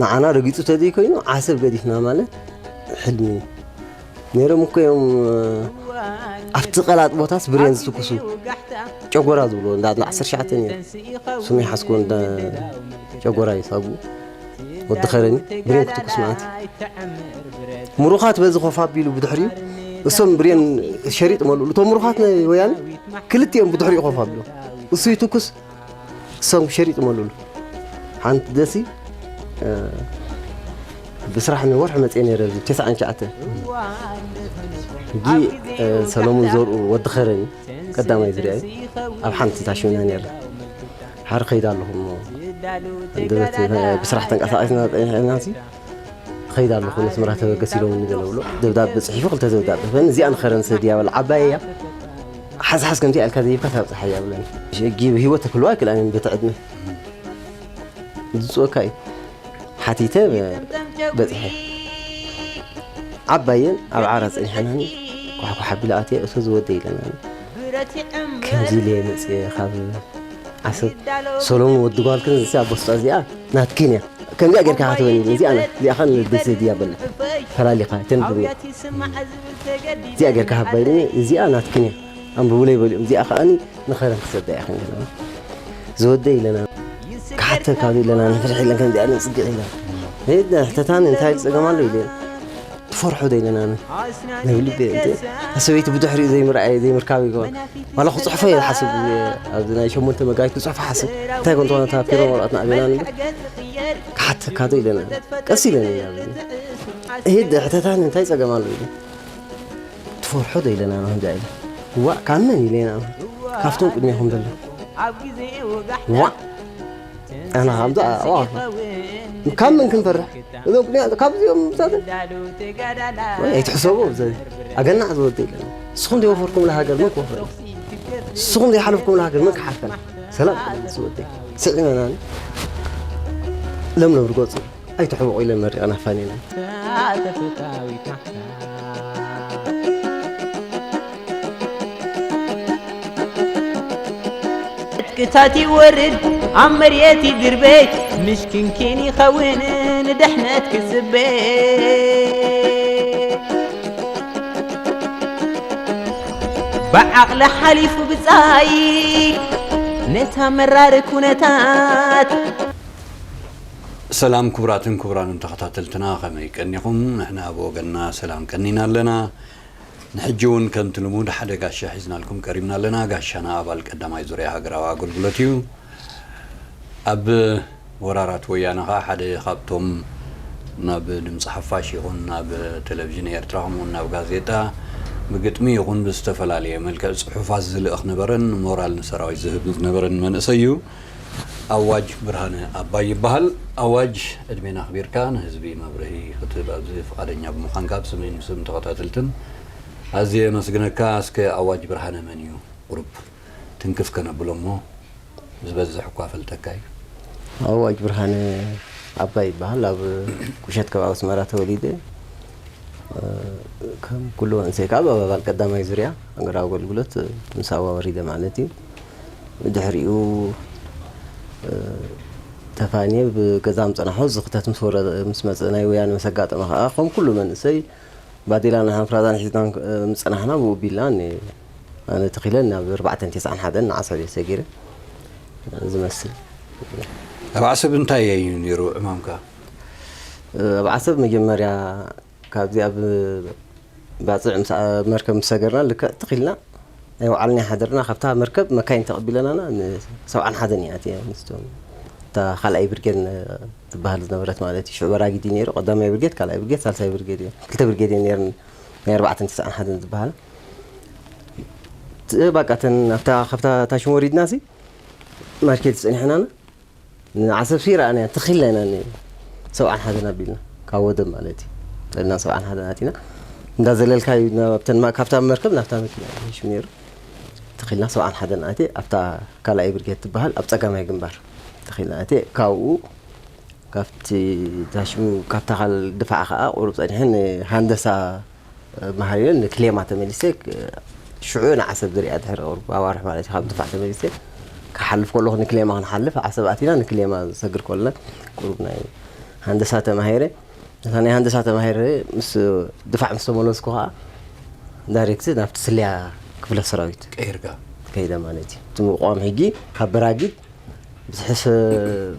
ንዓና ረጊጹ ተዘይኮይኑ ዓሰብ ገዲፍና ማለት ሕልሚ እዩ። ነይሮም እኮ እዮም። ኣብቲ ቀላጥ ቦታስ ብሬን ዝትኩሱ ጨጎራ ዝብሎ እንዳ ዓሰርተ ትሽዓተ ነይሩ። ስሙ ይሓዝኮ እንዳ ጨጎራ እዩ ሳቡ ወዲ ኸረኒ ብሬን ክትኩስ ማለት እዩ። ምሩኻት በዚ ኮፍ ኣቢሉ ብድሕሪኡ እሶም ብሬን ሸሪጥ መልእሉ እቶም ምሩኻት ናይ ወያነ ክልቲኦም ብድሕሪኡ ኮፍ ኣቢሉ እሱ ይትኩስ እሶም ሸሪጥ መልእሉ ሓንቲ ደሲ ብስራሕ ንወርሒ መፅአ ነይረ ኣብዚ ተስዓን ትሽዓተን ሕጂ ሰሎሙን ዘርኡ ወዲ ኸረኒ ቀዳማይ ዝሪኣዩ ኣብ ሓንቲ ታሽምና ነይረ ሓር ኸይዳ ኣለኹ እሞ ብስራሕ ተንቀሳቂስና ፀኒሕና ሲ ኸይዳ ኣለኹ ነስመራ ተበገስ ኢሎም ንገለ ብሎ ደብዳቤ ፅሒፉ ክልተ ደብዳቤ ፈን እዚኣ ንኸረን ሰድያ በል ዓባይ እያ ሓዝሓዝ ከምዚ ኣልካ ዘይብካ ታብፅሓ እያ ብለኒ ህይወት ተክልዋ ኣይክልኣንን በቲ ዕድመ ዝፅወካ እዩ ሓቲተ በፅሐ ዓባየን ኣብ ዓራ ፀኒሐናኒ ኳሕኳሕ ኣቢላ ኣትየ እቶ ዝወደ ኢለናኒ ከምዚ ኢለ መፅየ ካብ ዓሰብ ሰሎሙን ወዲ ጓልክን እዚ ኣቦስጣ እዚኣ ናትክን እያ ከምዚኣ ጌርካ ሃተወኒ እዚኣ እዚኣ ኸን ደስ ድያ በላ ፈላሊኻ ተንብብያ እዚኣ ጌርካ ሃባ ኢልኒ እዚኣ ናትክን እያ ኣንብቡለይ በሊኦም እዚኣ ከኣኒ ንኸረን ክሰዳ እያ ክንገና ዝወደ ኢለና ክሓተካ ኢለና ንፍርሒ ኢለን ከምዚኣ ንፅግዕ ኢለን ሄድና ሕተታኒ እንታይ ዝፀገም ኣሎ ኢለን ትፈርሖ ዶ ኢለና ንብል ሰበይቲ ብድሕሪኡ ዘይምርኣየ ዘይምርካብ ይገባል ዋላ ክፅሕፎ እየ ዝሓስብ ኣብዚ ናይ ሸሞንተ መጋቢት ክፅሕፎ ሓስብ እንታይ ኮን ትኾነ እታ ፒሮ ወረቐትና ኣቤና ንብል ክሓተካ ዶ ኢለና ቀስ ኢለን ኢና ሄድ ሕተታኒ እንታይ ፀገም ኣሎ ኢለን ትፈርሖ ዶ ኢለና ንክንጃ ኢለ ዋእ ካብ መን ኢለና ካብቶም ቅድሜኹም ዘሎ ዋእ ኣና ከምዚ ካብ መን ክንፈርሕ እዞም ቅድሚያ ካብዚኦም ምሳትን ኣይትሕሰቡ ኣብዚ ኣገናዕ ዝወደ ኢለና ንስኹም ዘይወፈርኩም ለሃገር መን ክወፍረ ንስኹም ዘይሓለፍኩም ለሃገር መን ክሓልፈና ሰላም ዝወደ ስዒመናኒ ለምለም ርገፁ ኣይትሕብቑ ኢለን መሪቐን ኣፋኒነን። ቅታት ይወርድ ኣብ መሬት ይድርበይ ምሽክንኪን ይኸውን ንድሕነት ክዝበ ብዓቕሊ ሓሊፉ ብጻይ ነታ መራር ኩነታት ሰላም ክቡራትን ክቡራንን ተኸታተልትና ከመይ ቀኒኹም? ንሕና ብወገንና ሰላም ቀኒና ኣለና። ንሕጂ እውን ከምቲ ልሙድ ሓደ ጋሻ ሒዝናልኩም ቀሪብና ኣለና። ጋሻና ኣባል ቀዳማይ ዙርያ ሃገራዊ ኣገልግሎት እዩ። ኣብ ወራራት ወያነ ኸዓ ሓደ ካብቶም ናብ ድምፂ ሓፋሽ ይኹን ናብ ቴሌቪዥን ኤርትራ ከምኡውን ናብ ጋዜጣ ብግጥሚ ይኹን ብዝተፈላለየ መልክዕ ፅሑፋት ዝልእኽ ነበረን ሞራል ንሰራዊት ዝህብ ዝነበረን መንእሰይ እዩ። ኣዋጅ ብርሃነ ኣባይ ይበሃል። ኣዋጅ ዕድሜና ኣኽቢርካ ንህዝቢ መብርሂ ክትህብ ኣብዚ ፍቓደኛ ብምዃንካ ብስመይን ብስም ተኸታተልትን ኣዝየ የመስግነካ። እስከ ኣዋጅ ብርሃነ መን እዩ? ቁሩብ ትንክፍ ከነብሎ እሞ ዝበዝሕ እኳ ፈልጠካ እዩ። ኣዋጅ ብርሃነ ኣባይ ይበሃል። ኣብ ቁሸት ከባቢ ኣስመራ ተወሊደ። ከም ኩሉ መንእሰይ ከዓ ኣብ ኣባል ቀዳማይ ዙርያ ሃገራዊ ኣገልግሎት ምስ ኣዋወሪደ ማለት እዩ። ድሕሪኡ ተፋንየ ብገዛ ምፀናሖ እዚ ክተት ምስ ወረ ምስ መፀ ናይ ወያነ ምስ ኣጋጠመ ከዓ ከም ኩሉ መንእሰይ ባዴላን ሓንፍራዛን ሒዝና ምፅናሕና ብኡ ቢላ ኣነ ተኺለ ናብ ኣርባዕተን ተስዓን ሓደን ንዓሰብ እየ ሰጊረ ዝመስል። ኣብ ዓሰብ እንታይ እዩ ነይሩ ዕማምካ? ኣብ ዓሰብ መጀመርያ ካብዚ ኣብ ባፅዕ ምስ መርከብ ምስ ሰገርና ልክዕ ትኺልና ኣይወዓልና ሓደርና ካብታ መርከብ መካይን ተቐቢለናና ሰብዓን ሓደን እያ እቲያ ምስቶም እታ ካልኣይ ብርጌድ ትበሃል ዝነበረት ማለት እዩ። ሽዑ በራጊድ እዩ ነይሩ። ቀዳማይ ብርጌድ፣ ካልኣይ ብርጌድ፣ ሳልሳይ ብርጌድ እዮም። ክልተ ብርጌድ እዮም ነይረን ናይ ኣርባዕተን ትስዓን ሓደን ዝበሃላ። ባቃ እተን ኣብታ ካብታ ታሽም ወሪድና ሲ ማርኬት ጸኒሕናና ንዓሰብ ሲ ረኣናያ ትኺልና ኢና ነይሩ ሰብዓን ሓደን ኣቢልና ካብ ወደብ ማለት እዩ። ጠልና ሰብዓን ሓደን ኣቲና እንዳዘለልካ እዩ ናብተን ማ- ካብታ መርከብ ናብታ መኪና እዩ ሽም ነይሩ። ተኺልና ሰብዓን ሓደን ኣትየ ኣብታ ካልኣይ ብርጌድ ትበሃል ኣብ ጸጋማይ ግንባር ተኺልና ኣትየ ካብኡ ካብቲ ታሽሙ ካብታ ካል ድፋዕ ከዓ ቁሩብ ጸኒሐ ንሃንደሳ መሃሪዮን ንክሌማ ተመሊሰ ሽዑ ንዓሰብ ዝሪኣ ድሕሪ ቁሩብ ኣዋርሕ ማለት እዩ ካብ ድፋዕ ተመሊሰ ክሓልፍ ከለኹ ንክሌማ ክንሓልፍ ዓሰብ ኣቲና ንክሌማ ዝሰግር ከለና ቁሩብ ናይ ሃንደሳ ተማሂረ። ነታ ናይ ሃንደሳ ተማሂረ ምስ ድፋዕ ምስ ተመለስኩ ከዓ ዳይሬክት ናብቲ ስለያ ክፍለ ሰራዊት ቀይርካ ከይደ ማለት እዩ። እቲ ምቋም ሕጂ ካብ በራጊድ ብዝሕሰ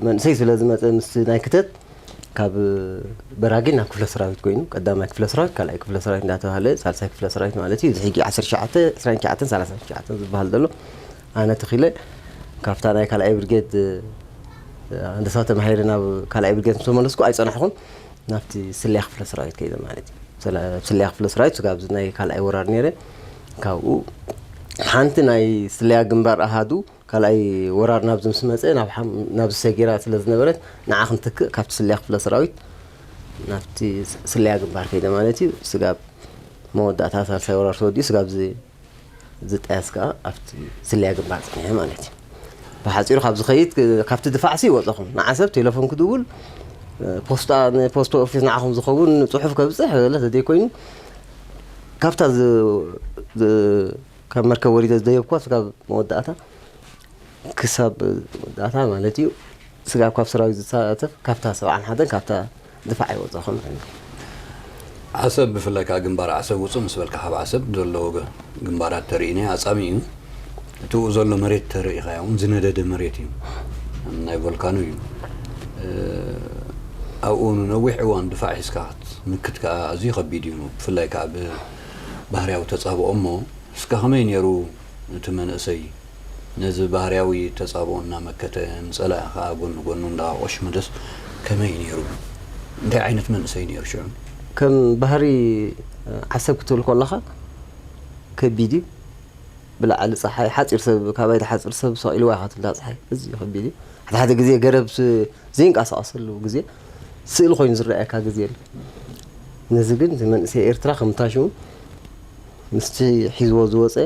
መንእሰይ ስለ ዝመፀ ምስ ናይ ክተት ካብ በራጊድ ናብ ክፍለ ሰራዊት ኮይኑ ቀዳማይ ክፍለ ሰራዊት፣ ካልኣይ ክፍለ ሰራዊት እንዳተባሃለ ሳልሳይ ክፍለ ሰራዊት ማለት እዩ። እዚ ሕጂ ዓሰርተ ትሽዓተ፣ ዕስራን ትሽዓተን፣ ሰላሳን ትሽዓተን ዝበሃል ዘሎ ኣነ ተኺለ ካብታ ናይ ካልኣይ ብርጌድ ሃንደሳ ተማሂረ ናብ ካልኣይ ብርጌድ ምስ ተመለስኩ ኣይፀናሕኹን። ናብቲ ስለያ ክፍለ ሰራዊት ከይደ ማለት እዩ። ስለ- ስለያ ክፍለ ሰራዊት ስጋብ ናይ ካልኣይ ወራር ነይረ። ካብኡ ሓንቲ ናይ ስለያ ግንባር ኣሃዱ ካልኣይ ወራር ናብዚ ምስ መፀ ናብ ሓም- ናብዚ ሰጊራ ስለ ዝነበረት ንዓ ክንትክእ ካብቲ ስለያ ክፍለ ሰራዊት ናብቲ ስ- ስለያ ግንባር ከይደ ማለት እዩ። ስጋብ መወዳእታ ሳልሳይ ወራር ተወዲኡ ስጋብ ዚ- ዝጣየስ ከዓ ኣብቲ ስለያ ግንባር ፀኒሐ ማለት እዩ። ብሓፂሩ ካብ ዝኸይድ ካብቲ ድፋዕሲ ይወፀኹም ንዓሰብ ቴሌፎን ክድውል ፖስታ ንፖስት ኦፊስ ንዓኹም ዝኸውን ፅሑፍ ከብፅሕ ገለ ተደይኮይኑ ካብታ ዝ- ዝ- ካብ መርከብ ወሪደ ዝደየብኳ ስጋብ መወዳእታ ክሳብ መወዳእታ ማለት እዩ። ስጋብ ካብ ሰራዊት ዝሳተፍ ካብታ ሰብዓን ሓደን ካብታ ድፋዕ ይወፀኹም። ዓሰብ ብፍላይ ከዓ ግንባር ዓሰብ ውፅእ ምስ በልካ ካብ ዓሰብ ዘለዎ ገ- ግንባራት ተርእይና ኣፃሚ እዩ። እቲ ኡ ዘሎ መሬት ተርእይኻዮ እውን ዝነደደ መሬት እዩ። ናይ ቮልካኖ እዩ። እ፣ ኣብኡ ንነዊሕ እዋን ድፋዕ ሒዝካ ክትምክት ከዓ ኣዝዩ ከቢድ እዩ። ብፍላይ ከዓ ብባህርያዊ ተፃብኦ እሞ እስከ ከመይ ነይሩ እቲ መንእሰይ ነዚ ባህርያዊ ተፃብኦ እናመከተ ንፀላኢ ከዓ ጎኒ ጎኑ እንዳቆሽመደስ ከመይ ነይሩ? እንታይ ዓይነት መንእሰይ ነይሩ ሽዑ? ከም ባህሪ ዓሰብ ክትብል ከለኻ ከቢድ እዩ። ብላዕሊ ፀሓይ ሓፂር ሰብ ካባይ ሓፂር ሰብ ሰቂልዋ ኢኻ ትብላ ፀሓይ እዚ ከቢድ እዩ። ሓደ ሓደ ግዜ ገረብ ስ- ዘይንቀሳቀሰሉ ግዜ ስእሊ ኮይኑ ዝረኣየካ ግዜ ኣሎ። ነዚ ግን እቲ መንእሰይ ኤርትራ ከም ታሽሙ ምስቲ ሒዝዎ ዝወፀ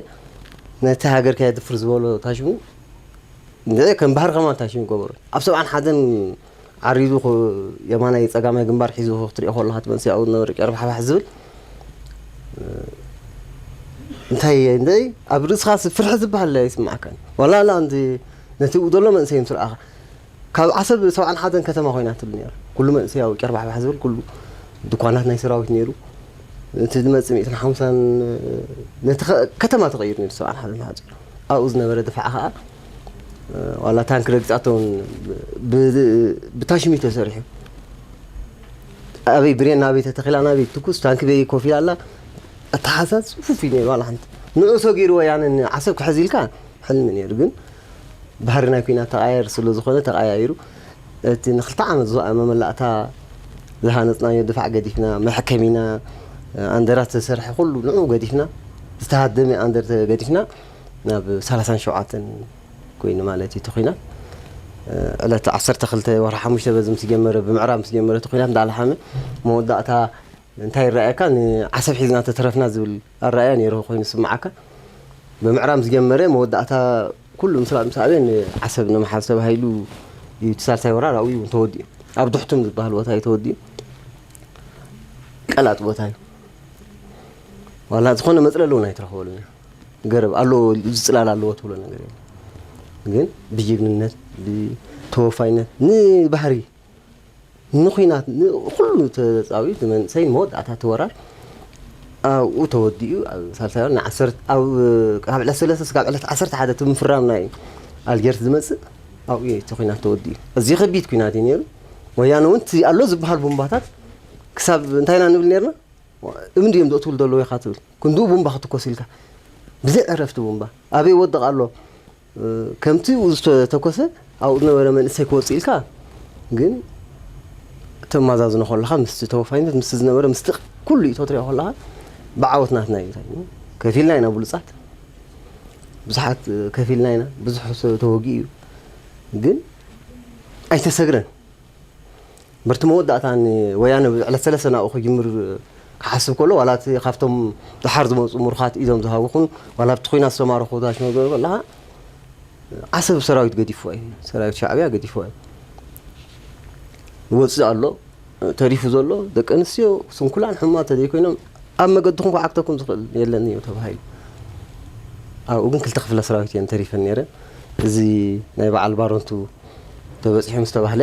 ነቲ ሃገርካ የድፍር ዝበሎ ታሽሙ እንደ ከም ባህር ከማን ታሽሙ ይገበሩ ኣብ ሰብዓን ሓደን ዓሪዱ ኽ- የማናይ ጸጋማይ ግንባር ሒዙ ክትሪኦ ከለኻ እቲ መንእሰይ ኣብኡ ዝነበረ ጨርባሕባሕ ዝብል እንታይ እንደ ኣብ ርእስኻ ስ- ፍርሒ ዝበሃል ኣይስማዓካን ዋላ ላ እንዲ ነቲ ብኡ ዘሎ መንእሰይ ምስ ረኣኻ ካብ ዓሰብ ሰብዓን ሓደን ከተማ ኮይና ትብል ነይራ ኩሉ መንእሰይ ኣብኡ ጨርባሕባሕ ዝብል ኩሉ ድኳናት ናይ ሰራዊት ነይሩ እቲ ዝመፅእ ሚእትን ሓምሳን ነቲ ኸ- ከተማ ተቐይሩ ነይሩ ሰብዓን ሓደን ሓፂሩ ኣብኡ ዝነበረ ድፋዕ ከዓ ዋላ ታንክ ረግፃቶ እውን ብ- ብታሽሚ ተሰሪሑ ኣበይ ብሬን ናበይ ተተኺላ ናበይ ትኩስ ታንክ በይ ኮፍ ኢላ ኣላ ኣተሓሳስ ፉፍ እዩ ነይሩ ዋላ ሓንቲ ንእሶ ገይሩ ወያነ ዓሰብ ክሕዝ ኢልካ ሕልሚ ነይሩ ግን ባህሪ ናይ ኩናት ተቃየር ስለ ዝኾነ ተቃያይሩ እቲ ንክልተ ዓመት ዝወኣ መመላእታ ዝሃነፅናዮ ድፋዕ ገዲፍና መሐከሚና ኣንደራት ዝተሰርሐ ኩሉ ንዑ ገዲፍና ዝተሃደመ ኣንደር ገዲፍና ናብ ሰላሳን ሸውዓተን ኮይኑ ማለት እዩ እቲ ኩናት ዕለት ዓሰርተ ክልተ ወርሒ ሓሙሽተ በዚ ምስ ጀመረ ብምዕራብ ምስ ጀመረ እቲ ኩናት እንዳለሓመ መወዳእታ እንታይ ይረኣየካ ንዓሰብ ሒዝና ተተረፍና ዝብል ኣረኣያ ነይሩ ኮይኑ ዝስምዓካ ብምዕራብ ምስ ጀመረ መወዳእታ ኩሉ ምስራቅ ምስ ኣበየ ንዓሰብ ንምሓዝ ተባሂሉ እዩ እቲ ሳልሳይ ወራር ኣብኡ እውን ተወዲኡ ኣብ ዱሕቱም ዝበሃል ቦታ እዩ ተወዲኡ ቀላጥ ቦታ እዩ ዋላ ዝኾነ መፅለሊ እውን ኣይትረኽበሉን ገረብ ኣሎ ዝፅላል ኣለዎ ትብሎ ነገር የለ ግን ብጅግንነት ብተወፋይነት ንባህሪ ንኩናት ንኩሉ ተፃዊት ንመንእሰይ ንመወዳእታ እቲ ወራር ኣብኡ ተወዲኡ ኣብ ሳልሳይ ወራር ንዓሰርተ ኣብ ካብ ዕለት ሰለስተ ስጋብ ዕለት ዓሰርተ ሓደ እቲ ምፍራም ናይ ኣልጀርስ ዝመፅእ ኣብኡ እዩ እቲ ኩናት ተወዲኡ እዚ ከቢድ ኩናት እዩ ነይሩ ወያነ እውን እቲ ኣሎ ዝበሃል ቡምባታት ክሳብ እንታይ ኢና ንብል ነርና እምዲ እዮም ዘእትውሉ ዘለዉ ኢኻ ትብል ክንድኡ ቡምባ ክትኮስ ኢልካ ብዘይ ዕረፍቲ ቡምባ ኣበይ ወድቕ ኣሎ ከምቲ ዝተተኮሰ ኣብኡ ዝነበረ መንእሰይ ክወፅእ ኢልካ ግን ተማዛዝኖ ከለካ ምስቲ ተወፋይነት ምስቲ ዝነበረ ምስቲ ኩሉ እዩ ተትሪኦ ከለካ ብዓወት ናትና እዩ እንታይ ከፊልና ኢና ብሉፃት ብዙሓት ከፊልና ኢና ብዙሕ ተወጊኡ እዩ ግን ኣይተሰግረን በርቲ መወዳእታ ንወያነ ዕለት ሰለስተ ናብኡ ክጅምር ክሓስብ ከሎ ዋላ እቲ ካብቶም ድሓር ዝመፁ ምሩኻት ኢዶም ዝሃቡ ኹን ዋላ ኣብቲ ኩናት ዝተማረኹ ታሽመ ከለካ ዓሰብ ሰራዊት ገዲፍዋ እዩ ሰራዊት ሻዕብያ ገዲፍዋ እዩ ዝወፅእ ኣሎ ተሪፉ ዘሎ ደቂ ኣንስትዮ ስንኩላን ሕሙማት ተዘይኮይኖም ኣብ መገድኹም ክዓግተኩም ዝኽእል የለን እዩ ተባሂሉ ኣብኡ ግን ክልተ ክፍለ ሰራዊት እየን ተሪፈን ነይረን እዚ ናይ በዓል ባረንቱ ተበፂሑ ምስ ተባህለ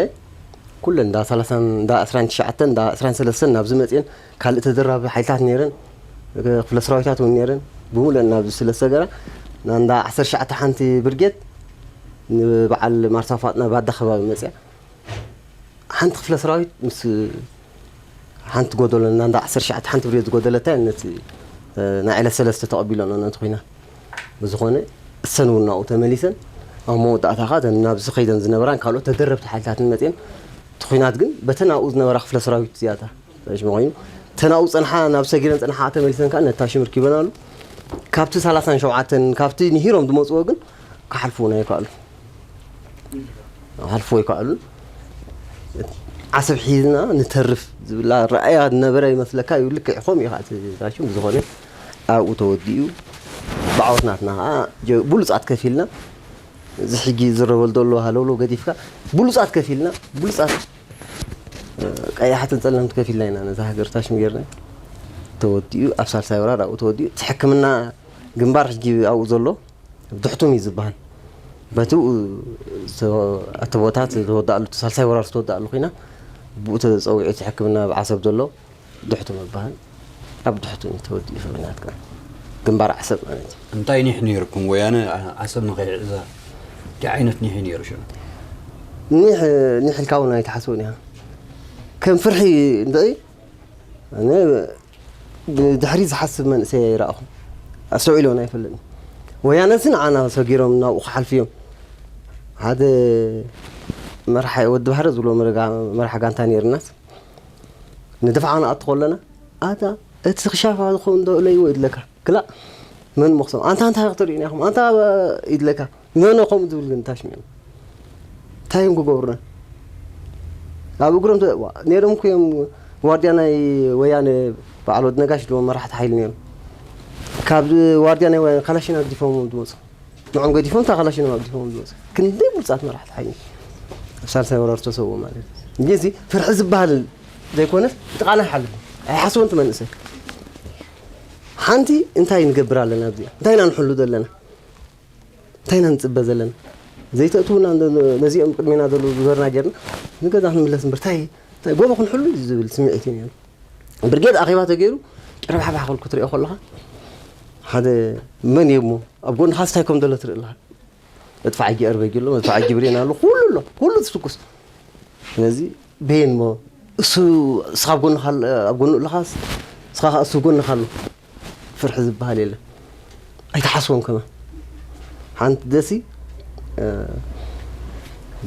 ኩለን እንዳ ሰላሳን እንዳ ዕስራን ትሽዓተን እንዳ ዕስራን ሰለስተን ናብዚ መፅኤን ካልእ ተደራቢ ሓይልታት ነይረን፣ ክፍለ ሰራዊታት እውን ነይረን። ብምሉእን ናብዚ ስለ ዝሰገራ፣ እንዳ ዓሰርተ ትሽዓተ ሓንቲ ብርጌድ ንበዓል ማርሳ ፋጥና ባዳ ከባቢ መፅያ። ሓንቲ ክፍለ ሰራዊት ምስ ሓንቲ ጎደሎ፣ እንዳ ዓሰርተ ትሽዓተ ሓንቲ ብርጌድ ዝጎደለታ ነቲ ናይ ዕለት ሰለስተ ተቐቢሎን ነቲ ኹናት። ብዝኾነ እሰን እውን ናብኡ ተመሊሰን ኣብ መወዳእታ ኸዓ እተን ናብዚ ከይደን ዝነበራን ካልኦት ተደረብቲ ሓይልታትን መፅኤን እቲ ኹናት ግን በተን ኣብኡ ዝነበራ ክፍለ ሰራዊት ዝያዳ ረጅሚ ኮይኑ እተን ኣብኡ ዝፀንሓ ናብ ሰጊረን ዝፀንሓ ተመሊሰን ከዓ ነቲ ታሽም ርኪበናሉ። ካብቲ ሰላሳን ሸውዓተን ካብቲ ንሂሮም ዝመፅዎ ግን ክሓልፉ እውን ኣይከኣሉ። ክሓልፉ ኣይከኣሉን። ዓሰብ ሒዝና ንተርፍ ዝብላ ረኣያ ዝነበረ ይመስለካ እዩ። ልክዕ ከምኡ እዩ ከዓ እቲ ታሽም። ብዝኾነ ኣብኡ ተወዲኡ ብዓወት ናትና ከዓ ጀ- ብሉፃት ከፊልና እዚ ሕጂ ዝረበል ዘሎ ሃለውለው ገዲፍካ ብሉፃት ከፊልና ብሉፃት ቀያሕትን ፀለምቲ ከፊልና ኢና ነዛ ሃገር ታሽም ጌርና ተወዲኡ ኣብ ሳልሳይ ወራር ኣብኡ ተወዲኡ እቲ ሕክምና ግንባር ሕጂ ኣብኡ ዘሎ ድሕቱም እዩ ዝበሃል። በቲ እቲ ቦታ ዝተወዳእሉ እቲ ሳልሳይ ወራር ዝተወዳእሉ ኩናት ብኡ ተፀዊዑ እቲ ሕክምና ኣብ ዓሰብ ዘሎ ድሕቱም ይበሃል። ኣብ ድሕቱም እዩ ተወዲኡ ኩናት ከዓ ግንባር ዓሰብ ማለት እዩ። እንታይ ኒሕ ነይርኩም? ወያነ ዓሰብ ንኸይዕዛ እንታይ ዓይነት ኒሕ እዩ ነይሩ ሽዑ? ኒሕ ኒሕ ኢልካ እውን ኣይትሓስቦን ኢኻ። ከም ፍርሒ እንድዒ ኣነ ብድሕሪ ዝሓስብ መንእሰይ ኣይረኣኹን። ኣስተውዒሎን ኣይፈልጥን። ወያነሲ ንዓና ሰጊሮም ናብኡ ክሓልፉ እዮም። ሓደ መርሓ ወዲ ባሕረ ዝብሎ መረጋ- መርሓ ጋንታ ነይርናስ ንድፍዓ ንኣቱ ከለና ኣታ እቲ ክሻፋ ዝኾን ዶ ኢለይዎ ይድለካ ክላእ መን መኽሶም ኣንታ እንታይ ክትርእዩና ኢኹም ኣንታ ይድለካ መን ከምኡ ዝብል ግን ታሽሚዑ እንታይ እዮም ክገብሩና ኣብ እግሮም ተ- ዋ- ነይሮም እኮ እዮም ዋርድያ ናይ ወያነ በዓል ወዲ ነጋሽ ድሞ መራሕቲ ሓይሊ ነይሮም ካብ ዋርድያ ናይ ወያነ ካላሽን ኣግዲፎም እዮም ዝመፁ ንዖም ገዲፎም እታ ካላሽን እዮም ኣግዲፎም እዮም ዝመፁ ክንደይ ብሉፃት መራሕቲ ሓይሊ ኣብ ሳልሳይ ወራር ዝተሰውኡ ማለት እዩ እንጂ እዚ ፍርሒ ዝበሃል ዘይኮነስ ጥቓና ይሓልፍ ኣይሓስቦን ትመንእሰይ ሓንቲ እንታይ ንገብር ኣለና ኣብዚኣ እንታይ ኢና ንሕሉ ዘለና እንታይ ኢና ንፅበ ዘለና ዘይተእትውና ነዚኦም ቅድሜና ዘለዉ ዝበርና ጌርና ንገዛ ክንምለስ እምበር ታይ ታይ ጎቦ ክንሕሉ እዩ ዝብል ስምዒት እዩ ነይሩ ብርጌድ ኣኼባ ተገይሩ ጭረባሕባሕ ክብል ክትሪኦ ከለኻ ሓደ መን እዩ እሞ ኣብ ጎንኻ ስታይ ከም ዘሎ ትርኢ ኣለኻ መጥፋዕ ጊ ኣርበጊ ኣሎ መጥፋዕ ጊ ብሬን ኣሎ ኩሉ ኣሎ ኩሉ ትትኩስ ስለዚ በየን እሞ እሱ እስኻ ኣብ ጎንኻ ኣለ- ኣብ ጎኑ ኣለኻስ እስኻ ኸዓ እሱ ኣብ ጎንኻ ኣሎ ፍርሒ ዝበሃል የለን ኣይትሓስቦም ከማን ሓንቲ ደሲ እ፣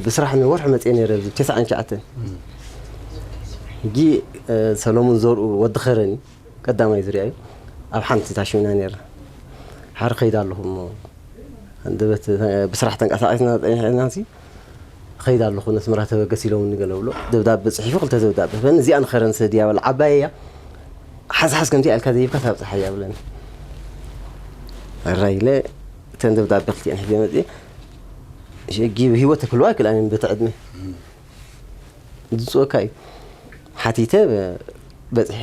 ብስራሕ ንወርሒ መፅየ ነይረ ኣብዚ ተስዓን ትሽዓተን ሕጂ እ፣ ሰሎሙን ዘርኡ ወዲ ኸረኒ ቀዳማይ ዝርያ እዩ ኣብ ሓንቲ ታሽምና ነይርና ሓር ከይዳ ኣለኹ እሞ ኣንደበት ብስራሕ ተንቀሳቒስና ፀኒሕና ሲ ኸይድ ኣለኹ ነስመራ ተበገስ ኢሎምኒ ገለ ብሎ ደብዳበ ፅሒፉ ክልተ ደብዳበ በን እዚኣ ንኸረን ሰድያ በል ዓባይ እያ ሓዝሓዝ ከምዚኣ ኢልካ ዘይብካ ታብፅሓ እያ ብለኒ ሕራይ ኢለ እተን ደብዳበ ክልቲአን ሒዘ መፅየ ሕጂ ብህይወት ተክልዋ ኣይክልኣን በቲ ዕድመ ዝፅወካ እዩ ሓቲተ በፅሐ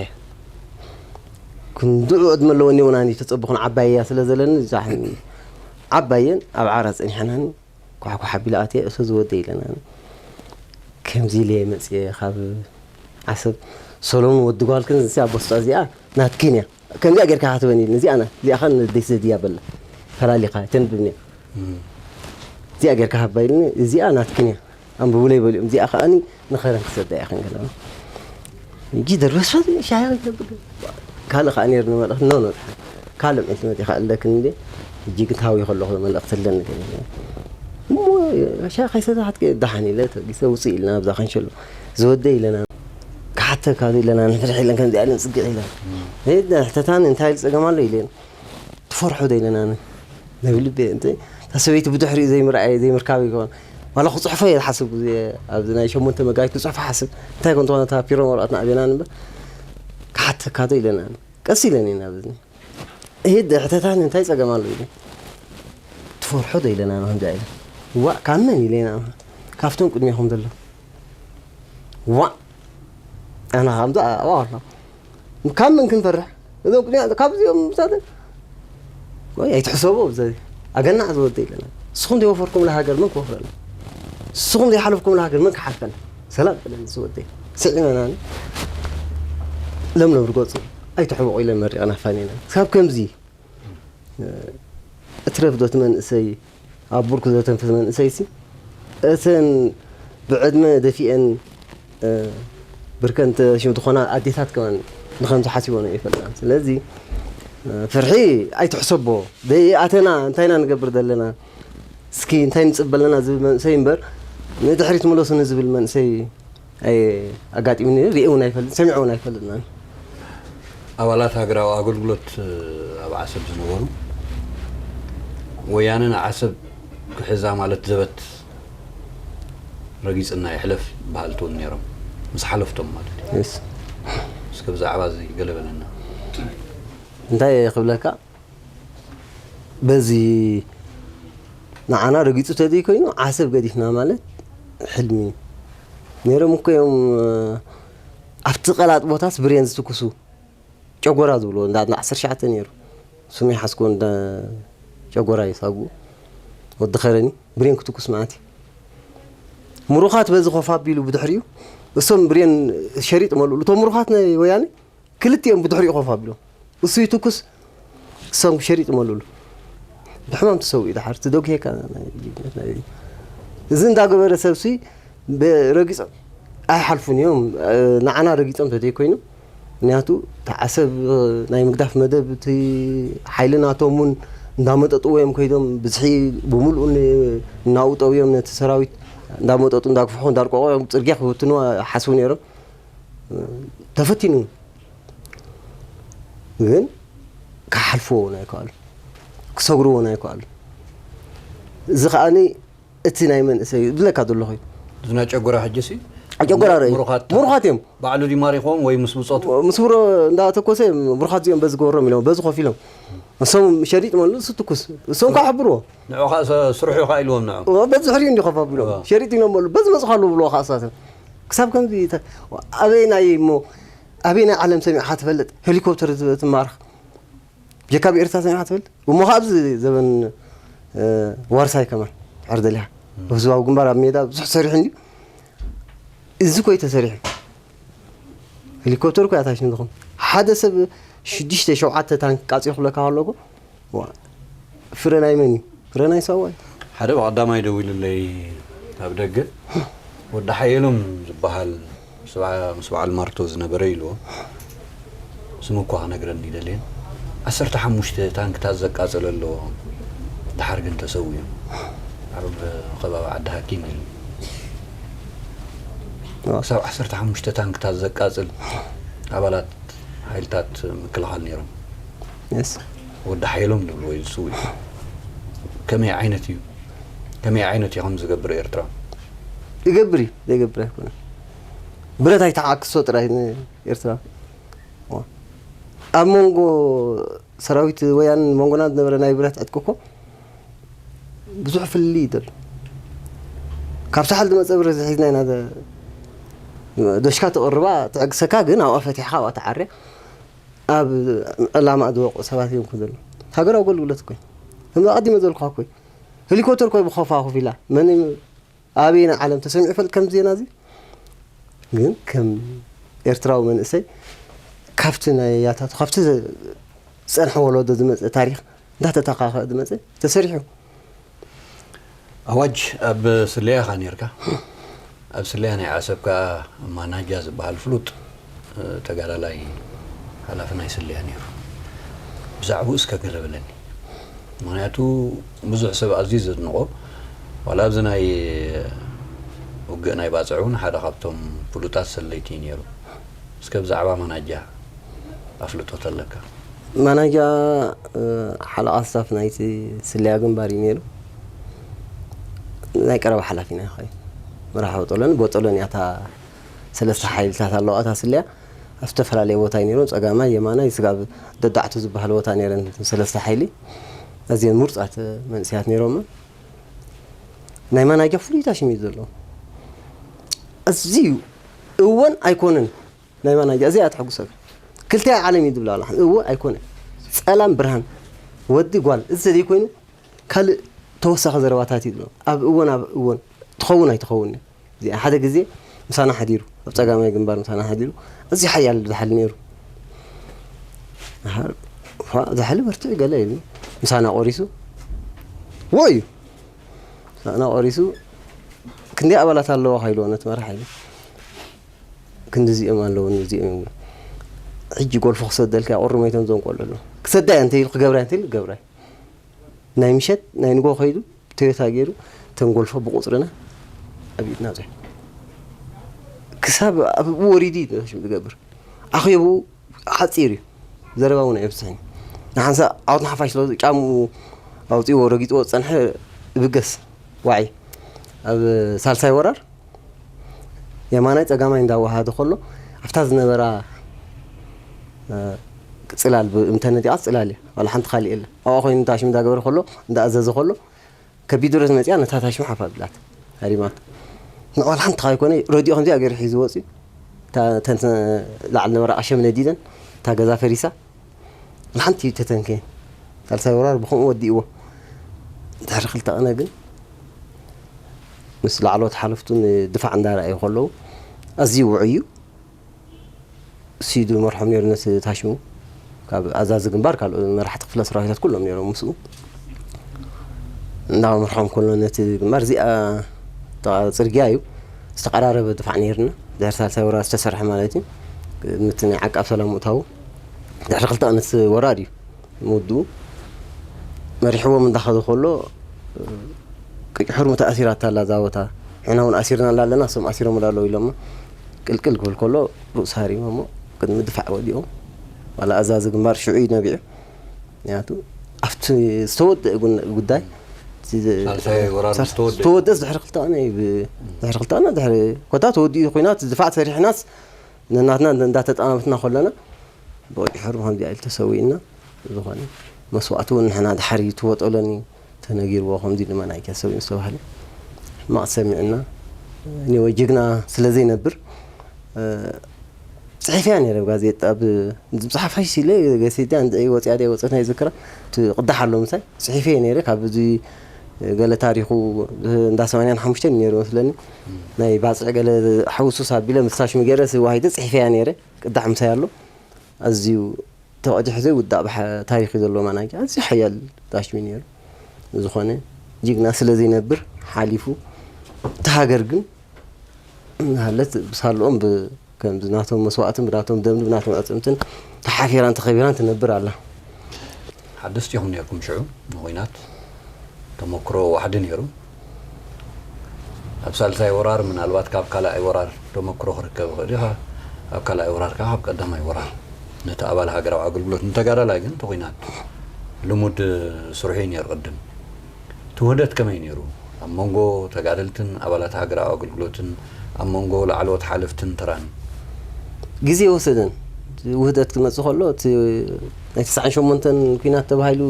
ክንድዑ ዕድመ ኣለወኒ እውን ኣነ ተፀበኹን ዓባየያ ስለ ዘለኒ እዛ ዓባየን ኣብ ዓራ ፀኒሐናኒ ኳሕኳሕ ኣቢለ ኣትየ እሱ ዝወደ ኢለናኒ ከምዚ ኢለ እየ መፅየ ካብ ዓሰብ ሰሎሙን ወዲ ጓልክን እዚ ኣቦስጣ እዚኣ ናትክን እያ ከምዚኣ ጌርካ ሃትበኒ ኢልኒ እዚኣ ናት እዚኣ ኸ ንደይ ስደድያ በላ ፈላሊኻ ኣይተንብብንያ እዚኣ ጌርካ ሃባ ኢልኒ እዚኣ ናትክን እያ ኣንብቡለይ በሊኦም እዚኣ ከኣኒ ንኸረን ክሰዳ እያ ክንገለ እንጂ ደርበስበት ሻሂ ክትነብር ካልእ ከዓ ነይሩ ንመልእኽቲ ኖ ኖ ድሓን ካልእ ምእንቲ መፂኻ ኣለክን እንዴ እጂ ግን ታዊ ከለኹ መልእኽቲ ኣለኒ ገለ እሞ ሻሂ ከይሰተሓትከ ደሓን ኢለ ተጊሰ ውፅእ ኢልና ኣብዛ ከንሸሎ ዝወደ ኢለና ክሓተካ ኢለና ንፍትሒ ኢለን ከምዚኣ ኢለን ፅግዕ ኢለን ሕተታን እንታይ ኢሉ ፀገም ኣሎ ኢለን ትፈርሖ ዶ ኢለና ነብልቤ እንተ እታ ሰበይቲ ብድሕሪኡ ዘይምርኣየ ዘይምርካበ ይኸውን ዋላ ክፅሕፎ እየ ዝሓስብ ግዜ ኣብዚ ናይ ሸሞንተ መጋቢት ክፅሕፎ ሓስብ እንታይ ኮን ዝኾነ እታ ፒሮን ወረቐትና ኣቤና ንበር ክሓተካ ዶ ኢለና ቀስ ኢለን ኢና ኣብዚ ሄድ ሕተታን እንታይ ፀገም ኣሎ ኢለ ትፈርሖ ዶ ኢለና ንክንዲ ኢለ ዋእ ካብ መን ኢለና ካብቶም ቅድሜኹም ዘሎ ዋእ ኣና ከምዚ ኣዋ ኣሎ ካብ መን ክንፈርሕ እዞም ቅድሚያ ካብዚኦም ምሳተን ወይ ኣይትሕሰቦ ብዘ ኣገናዕ ዝወደ ኢለና ንስኹም ዘይወፈርኩም ለሃገር መን ክወፍረና ንስኹም ዘይሓለፍኩም ለሃገር መን ክሓልፈና ሰላም በለኒ ዝወደይ። ስዒመና ለምለም ርገጹ ኣይትሕበቑ ኢለን መሪቐና ፋኒና። ክሳብ ከምዚ እትረፍዶ እቲ መንእሰይ ኣብ ብርኩ ዘተንፍስ መንእሰይ ሲ እተን ብዕድመ ደፊአን ብርከን ተሽም ዝኾና ኣዴታት ከማን ንኸምዚ ሓሲቦ ነው ይፈልጣ። ስለዚ ፍርሒ ኣይትሕሰቦ። ደይ ኣተና እንታይ ኢና ንገብር ዘለና? እስኪ እንታይ ንጽበ ኣለና ዝብል መንእሰይ እምበር ንድሕሪት ምለሱኒ ዝብል መንእሰይ ኣጋጢሙኒ ርእየ እውን ኣይፈልጥ ሰሚዐ እውን ኣይፈልጥናን። ኣባላት ሃገራዊ ኣገልግሎት ኣብ ዓሰብ ዝነበሩ ወያነ ንዓሰብ ክሕዛ ማለት ዘበት ረጊጽና ይሕለፍ በሃልቲ እውን ነይሮም፣ ምስ ሓለፍቶም ማለት እዩ። እስከ ብዛዕባ እዚ ገለ በለና። እንታይ ክብለካ፣ በዚ ንዓና ረጊጹ ተዘይ ኮይኑ ዓሰብ ገዲፍና ማለት ሕልሚ እዩ። ነይሮም እኮ እዮም። ኣብቲ ቀላጥ ቦታስ ብሬን ዝትኩሱ ጨጎራ ዝብልዎ እንዳ ዓሰርተ ትሽዓተ ነይሩ። ስሙ ይሓስኮ እንዳ ጨጎራ እዩ ሳጉኡ። ወዲ ኸረኒ ብሬን ክትኩስ ማለት እዩ። ምሩኻት በዚ ኮፍ ኣቢሉ ብድሕሪኡ እሶም ብሬን ሸሪጥ መልእሉ። እቶም ምሩኻት ናይ ወያነ ክልቲኦም ብድሕሪኡ ኮፍ ኣቢሎም እሱ ይትኩስ እሶም ሸሪጥ መልእሉ። ብሕማም ትሰውኡ እዩ ድሓር ትደጉሄካ ናይ ጅግነት ናይ እዚ እንዳገበረ ሰብሲ ረጊጾም ኣይሓልፉን እዮም። ንዓና ረጊጾም ተዘይኮይኑ ምክንያቱ ተዓሰብ ናይ ምግዳፍ መደብ እቲ ሓይሊ ናቶም እውን እንዳመጠጥዎ እዮም ከይዶም ብዝሒ ብምልኡ እናውጠው እዮም ነቲ ሰራዊት እንዳመጠጡ እንዳግፍሑ እንዳርቀቑ እዮም ጽርግያ ክብትኑ ሓስቡ ነይሮም። ተፈቲኑ ግን ክሓልፍዎ እውን ኣይከኣሉ ክሰግርዎ እውን ኣይከኣሉ። እዚ ከዓኒ እቲ ናይ መንእሰይ ዝብለካ ዘለኹ እዩ። ዝና ጨጎራ ሕጂሲ ጨጎራ ርእ ምሩኻት ምሩኻት እዮም። ባዕሉ ድዩ ማሪኾም ወይ ምስ ብጾቱ? ምስ ብሮ እንዳተኮሰ ምሩኻት እዚኦም በዚ ገበሮም ኢሎም በዚ ኮፍ ኢሎም እሶም ሸሪጥ መሉ እሱ ትኩስ እሶም ካሕብርዎ ንዑ ከዓ ስርሑ ከዓ ኢልዎም ንዑ በዚ ሕሪኡ እንዲ ኮፍ ኣቢሎም ሸሪጥ ኢሎም መሉ በዚ መፅኻ ኣለዉ ብልዎ ከዓ እሳተ ክሳብ ከምዚ ኣበይ ናይ እሞ ኣበይ ናይ ዓለም ሰሚዕካ ትፈልጥ ሄሊኮፕተር ትማርኽ ጀካ ብኤርትራ ሰሚዕካ ትፈልጥ እሞ ካብ ኣብዚ ዘበን ዋርሳይ ከማን ድሕር ደሊኻ ህዝባዊ ግንባር ኣብ ሜዳ ብዙሕ ሰሪሑ እንድዩ እዚ ኮይ ተሰሪሑ ሄሊኮፕተር ኮይ ኣታሽን ዝኾን ሓደ ሰብ ሽዱሽተ ሸውዓተ ታንክ ቃፂ ክብለካ ከለኮ ፍረ ናይ መን እዩ ፍረ ናይ ሰብኣይ ሓደ ብቐዳማይ ደዊሉለይ ኣብ ደገ ወዲ ሓየሎም ዝበሃል ምስ በዓል ማርቶ ዝነበረ ኢልዎ ስሙ እኳ ክነግረኒ ይደልየን ዓሰርተ ሓሙሽተ ታንክታት ዘቃጸለ ኣለዎ ድሓር ግን ተሰዊኡ ኣብ ከባቢ ዓዲ ሃኪን ኢሉ ክሳብ ዓሰርተ ሓሙሽተ ታንክታት ዘቃጽል ኣባላት ሓይልታት ምክልኻል ነይሮም ወዲ ሓየሎም ዝብልዎ እዩ ዝስውኡ ከመይ ዓይነት እዩ ከመይ ዓይነት እዩ ከም ዝገብር ኤርትራ ይገብር እዩ ዘይገብር ኣይኮነ ብረት ኣይተዓክሶ ጥራይ ኤርትራ ኣብ መንጎ ሰራዊት ወያን መንጎና ዝነበረ ናይ ብረት ዕጥቂ እኮ ብዙሕ ፍልልይ ይደሎ ካብ ሳሕል ዝመፀ ብረት ዝሒዝና ኢና ዶሽካ ትቕርባ ትዕግሰካ ግን ኣብኣ ፈቲሕካ ኣብኣ ተዓርያ ኣብ ዕላማ ዝወቁ ሰባት እዮም ክዘሎ ሃገር ኣገልግሎት እኮ ከም ኣቐዲመ ዘልኩካ እኮ ሄሊኮፕተር እኮ ብኸፋ ኮፍ ኢላ መን ኣበየና ዓለም ተሰሚዑ ይፈልጥ ከምዚ ዜና እዚ ግን ከም ኤርትራዊ መንእሰይ ካብቲ ናይ ያታቱ ካብቲ ዝፀንሐ ወለዶ ዝመፀ ታሪክ እንዳተተካኸ ዝመፀ ተሰሪሑ ኣዋጅ ኣብ ስለያ ኢኻ ነርካ ኣብ ስለያ ናይ ዓሰብ ከዓ ማናጃ ዝበሃል ፍሉጥ ተጋዳላይ ሓላፊ ናይ ስለያ ነይሩ ብዛዕባኡ እስከ ገለ በለኒ ምክንያቱ ብዙሕ ሰብ ኣዝዩ ዘድንቆ ዋላ ኣብዚ ናይ ውግእ ናይ ባፅዕ እውን ሓደ ካብቶም ፍሉጣት ሰለይቲ እዩ ነይሩ እስከ ብዛዕባ ማናጃ ኣፍልጦ ተለካ ማናጃ ሓለቓ ስታፍ ናይቲ ስለያ ግንባር እዩ ነይሩ ናይ ቀረባ ሓላፊና ይኸ መራሒ ቦጦሎኒ ቦጦሎኒ ኣታ ሰለስተ ሓይልታት ኣለዋ እታ ስለያ ኣብ ዝተፈላለየ ቦታ እዩ ነይሮም ጸጋማይ የማናይ ስጋብ ደዳዕቱ ዝበሃል ቦታ ነይረን ሰለስተ ሓይሊ ኣዝየን ምርፃት መንእሰያት ነይሮም ናይ ማናጃ ፍሉይታ ሽም እዩ ዘለዎ ኣዝዩ እወን ኣይኮነን ናይ ማናጃ እዚኣ ትሕጉሰካ ክልቲኣ ዓለም እዩ ዝብላ ኣላ እወ ኣይኮነን ጸላም ብርሃን ወዲ ጓል እዚ ዘይኮይኑ ካልእ ተወሳኺ ዘረባታት እዩ ዝብሎ ኣብ እወን ኣብ እወን ትኸውን ኣይትኸውን እዚኣ ሓደ ግዜ ምሳና ሓዲሩ፣ ኣብ ጸጋማይ ግንባር ምሳና ሓዲሩ፣ ኣዝዩ ሓያል ዛሕሊ ነይሩ። ኣሃ፣ ፋ-፣ ዛሕሊ በርትዕ ገለ ኢሉ፣ ምሳና ቆሪሱ፣ ውዑይ እዩ። ምሳና ቆሪሱ፣ ክንደይ ኣባላት ኣለዎ ካይልዎ ነቲ መራሒ ኢሉ። ክንዲ እዚኦም ኣለዉኒ፣ እዚኦም እዮም። ሕጂ ጎልፎ ክሰደልካ እየ፣ ቁሪ ሞይቶም እዞም ቆልዑ ኣለዉ። ክሰዳ እየ እንተ ኢሉ፣ ክገብራ እየ እንተ ኢሉ፣ ክገብራ እየ። ናይ ምሸት፣ ናይ ንጎ ከይዱ፣ ቶዮታ ገይሩ፣ እተን ጎልፎ ብቁጽርና ኣብ ኢድና ኣብዚሑ። ክሳብ ኣብኡ ወሪዱ እዩ ዝገብር። ኣኼብኡ ሓጺር እዩ። ዘረባ እውን ኣየብዝሕን እዩ። ንሓንሳእ ዓወት ንሓፋሽ ስለ ጫምኡ ኣውጺእዎ ረጊጽዎ ዝጸንሐ ይብገስ። ዋዒ ኣብ ሳልሳይ ወራር የማናይ ጸጋማይ እንዳወሃደ ከሎ፣ ኣብታ ዝነበራ፣ እ፣ ጽላል ብ-፣ እምተነዲቓ ጽላል እያ። ዋላ ሓንቲ ካልእ የለን። ኣብኣ ኮይኑ ታሽም እንዳገበረ ከሎ፣ እንዳኣዘዘ ከሎ፣ ከቢድ ብረት መጺኣ ነታ ታሽም ሓፍ ኣቢላት። ሃሪማት። ንዋላ ሓንቲ ካብ ኣይኮነ፣ ረዲኦ ከምዚኣ ገይሩ ሒዝዎ ወጺኡ። እታ፣ እተን ላዕሊ ነበራ ኣሸም ነዲደን፣ እታ ገዛ ፈሪሳ። ዋላ ሓንቲ ተተንከየን። ሳልሳይ ወራር ብኸምኡ ወዲእዎ። ድሕሪ ክልተ ቅነ ግን ምስ ላዕለዎት ሓለፍቱ ንድፋዕ እንዳረኣዩ ከለዉ፣ ኣዝዩ ውዑይ እዩ። ሲዱ መርሖም ነይሩ ነቲ ታሽሙ። ካብ ኣዛዚ ግንባር፣ ካልኦት መራሕቲ ክፍለ ሰራዊታት ኩሎም ነይሮም ምስኡ። እንዳመርሖም ከሎ ነቲ ግንባር፣ እዚኣ ጥቓ ጽርግያ እዩ። ዝተቐራረበ ድፋዕ ነይርና። ድሕሪ ሳልሳይ ወራር ዝተሰርሐ ማለት እዩ። ቅድሚ እቲ ናይ ዓቃብ ሰላም ምእታዉ። ድሕሪ ክልተ ቅነ እቲ ወራር እዩ ምውድኡ። መሪሕዎም እንዳኸደ ከሎ፣ ቅጭ ሕርሙ ተኣሲራታ ኣላ እዛ ቦታ። ንሕና እውን ኣሲርናላ ኣለና፣ እሶም ኣሲሮምላ ኣለዉ ኢሎሞ። ቅልቅል ክብል ከሎ፣ ርእሱ ሃሪሞሞ፣ ቅድሚ ድፋዕ ወዲቖም። ዋላ ኣዛዚ ግንባር ሽዑ እዩ ነቢዑ። ምክንያቱ፣ ኣብቲ ዝተወደአ ጉን-፣ ጉዳይ፣ እቲ ዝ-፣ ሳልሳይ ወራር ሳልሳ-፣ ዝተወደአ። ዝተወደአ ድሕሪ ክልተ ቅነ እዩ ብ-፣ ድሕሪ ክልተ ቅነ፣ ድሕሪ ኮታ ተወዲኡ ኲናት፣ ድፋዕ ሰሪሕናስ፣ ነናትና እንዳ-፣ እንዳተጠማመትና ከለና፣ ብቕጭ ሕርሙ ከምዚኣ ኢሉ ተሰዊእና። ዝኾነ መስዋእቲ እውን ንሕና ድሓር እዩ ትወጠሎኒ ተነጊርዎ፣ ከምዚ ድማ ናይ ሰብእዩ ዝተባህለ ሕማቕ ሰሚዕና። ኒወ ጅግና ስለ ዘይነብር፣ እ፣ ጽሒፈያ ነይረ ኣብ ጋዜጣ፣ ብ-፣ ዝብጽሓፋሽ ኢለ፣ ጋዜጣ እንድዒ ወጽያ ድያ ወጸት ናይ ዝክራ፣ እቲ ቅዳሕ ኣሎ ምሳይ፣ ጽሒፈየ ነይረ። ካብ እዚ ገለ ታሪኹ እንዳ ሰማንያን ሓሙሽተን ነይሩ መስለኒ። ናይ ባጽዕ ገለ ሓውሱስ ኣቢለ ምስ ታሽሚ ገይረ፣ ስዋሂደ ጽሒፈያ ነይረ። ቅዳሕ ምሳይ ኣሎ። ኣዝዩ ተቐዲሑ ዘይውዳእ ብሓ-፣ ታሪኽ እዩ ዘለዎ ማናጀ። ኣዝዩ ሓያል ታሽሚ ነይሩ። ዝኾነ ጅግና ስለ ዘይነብር ሓሊፉ፣ እታ ሃገር ግን እናሃለት ብሳልኦም ብ-፣ ከምዚ ናቶም መስዋእትን ብናቶም ደምን ብናቶም ዕጽምትን ተሓፊራን ተኸቢራን ትነብር ኣላ። ሓደስቲ ኢኹም ነይርኩም ሽዑ ንኹናት። ተመክሮ ዋሕዲ ነይሩ። ኣብ ሳልሳይ ወራር ምናልባት ካብ ካልኣይ ወራር ተመክሮ ክርከብ ይኽእል እዩ። ኣብ ካልኣይ ወራር ከዓ ካብ ቀዳማይ ወራር ነቲ ኣባል ሃገራዊ ኣገልግሎት ንተጋዳላይ ግን ተኹናት ልሙድ ስርሑ እዩ ነይሩ ቅድም። እቲ ውህደት ከመይ ነይሩ? ኣብ መንጎ ተጋደልትን ኣባላት ሃገራዊ ኣገልግሎትን ኣብ መንጎ ላዕለዎት ሓለፍትን ተራን? ግዜ ወሰደን። ውህደት ክመጽእ ከሎ እቲ ናይ ተስዓን ሸሞንተን ኲናት ተባሂሉ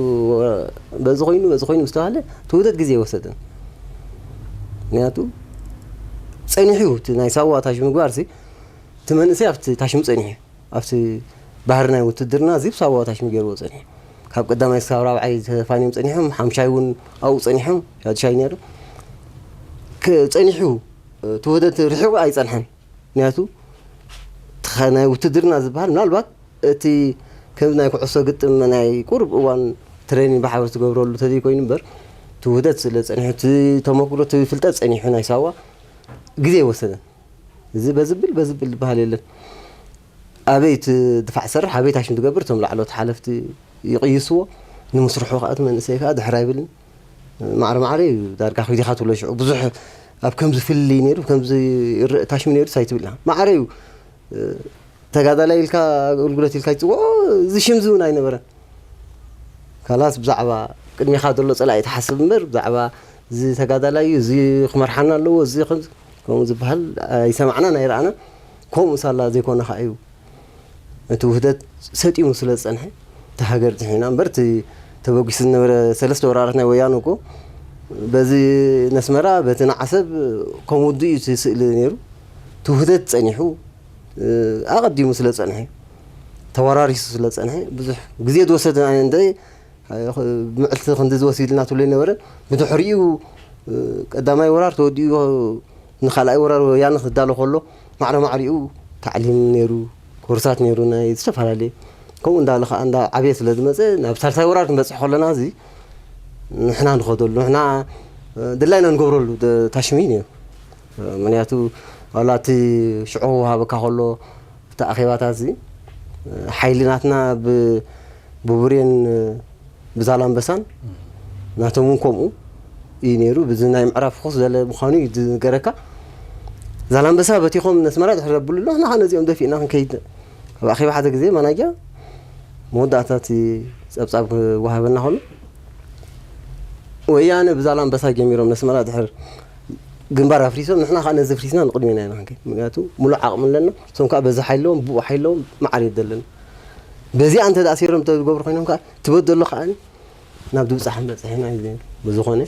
በዚ ኮይኑ፣ በዚ ኮይኑ ምስ ተባህለ እቲ ውህደት ግዜ ወሰደን። ምክንያቱ ጸኒሑ እቲ ናይ ሳዋ ታሽሚ ምግባርሲ እቲ መንእሰይ ኣብቲ ታሽሚ ጸኒሑ ኣብቲ ባህሪ ናይ ውትድርና እዚ ብሳዋ ታሽሚ ገይርዎ ጸኒሑ። ካብ ቀዳማይ ክሳብ ራብዓይ ተፋንዮም ጸኒሖም፣ ሓምሻይ እውን ኣብኡ ጸኒሖም፣ ሻድሻይ ነይሩ። ከ-፣ ጸኒሑ፣ እቲ ውህደት ርሒቑ ኣይጸንሐን። ምክንያቱ፣ እቲ ኸ-፣ ናይ ውትድርና ዝበሃል ምናልባት እቲ ከምዚ ናይ ኩዕሶ ግጥም ናይ ቁሩብ እዋን ትሬኒንግ ብሓባር ትገብረሉ ተዘይኮይኑ እምበር፣ እቲ ውህደት ስለ ጸኒሑ፣ እቲ ተመኩሮ፣ እቲ ፍልጠት ጸኒሑ ናይ ሳዋ ግዜ ኣይወሰደን። እዚ በዝብል በዝብል ዝበሃል የለን። ኣበይ እቲ ድፋዕ ዝሰርሕ፣ ኣበይ ታሽም ትገብር፣ እቶም ላዕለዎት ሓለፍቲ ይቕይስዎ። ንምስርሑ ከኣ እቲ መንእሰይ ከኣ ድሕር ኣይብልን። ማዕረ ማዕረ እዩ ዳርጋ ኪዲኻ ትብሎ ሽዑ። ብዙሕ ኣብ ከምዚ ፍልልይ ነይሩ፣ ከምዚ ይርእ ታሽም ነይሩስ ኣይትብል ኢኻ። ማዕረ እዩ። ተጋዳላይ ኢልካ ኣገልግሎት ኢልካ ይጽውዖ፣ እዚ ሽም እዚ እውን ኣይነበረን። ካላስ ብዛዕባ ቅድሜኻ ዘሎ ጸላኢ ትሓስብ እምበር፣ ብዛዕባ እዚ ተጋዳላይ እዩ፣ እዚ ክመርሓና ኣለዎ፣ እዚ ከምዚ፣ ከምኡ ዝበሃል ኣይሰማዕናን ኣይረኣናን። ከምኡ ሳላ ዘይኮነ ኸኣ እዩ። እቲ ውህደት ሰጢሙ ስለ ዝጸንሐ፣ እቲ ሃገር ድሒና እምበር፣ እቲ ተበጊሱ ዝነበረ ሰለስተ ወራራት ናይ ወያነ እኮ፣ በዚ ነስመራ፣ በቲ ንዓሰብ፣ ከም ውዱእ እዩ እቲ ስእሊ ነይሩ። እቲ ውህደት ጸኒሑ፣ ኣቐዲሙ ስለ ዝጸንሐ፣ ተወራሪሱ ስለ ዝጸንሐ፣ ብዙሕ ግዜ ዝወሰደ ኣነ እንደ፣ ምዕልቲ ክንዲ ዝወስድ ኢልና ትብሎ ኣይነበረን። ብድሕሪኡ፣ ቀዳማይ ወራር ተወዲኡ፣ ንኻልኣይ ወራር ወያነ ክዳሎ ከሎ ማዕረ ማዕሪኡ ታዕሊም ነይሩ፣ ኮርሳት ነይሩ፣ ናይ ዝተፈላለየ ከምኡ እንዳለ ከዓ እንዳ ዓብየ ስለ ዝመፀ ናብ ሳልሳይ ወራር ክንበፅሕ ከለና እዚ ንሕና ንኸደሉ ንሕና ድላይና ንገብረሉ ታሽሚ ነይሩ። ምክንያቱ ዋላ እቲ ሽዑ ወሃበካ ከሎ እቲ ኣኼባታት እዚ ሓይሊ ናትና ብቡሬን ብዛላምበሳን ናቶም እውን ከምኡ እዩ ነይሩ። ብዚ ናይ ምዕራብ ፍኹስ ዝበለ ምዃኑ እዩ ዝነገረካ። ዛላምበሳ በቲኾም ነስመራ ድሕሪ ዘብሉ ኣሎ ንሕና ነዚኦም ደፊእና ክንከይድ ኣብ ኣኼባ ሓደ ግዜ ማናጃ መወዳእታ እቲ ጸብጻብ ክወሃበና ከሎ ወያነ ብዛላምበሳ ጀሚሮም ነስመራ ድሕር ግንባር ኣፍሪሶም ንሕና ከዓ ነዚ ፍሪስና ንቅድሜና ኢና ክንከይድ። ምክንያቱ ሙሉእ ዓቕሚ ኣለና። እሶም ከዓ በዚ ሓይለዎም ብኡ ሓይለዎም መዓር የደለና። በዚኣ እንተ ኣሲሮም ተዝገብሩ ኮይኖም ከዓ ትበደሎ ከዓ ናብ ድብፃሕ ንበፅሕ ኢና። ብዝኾነ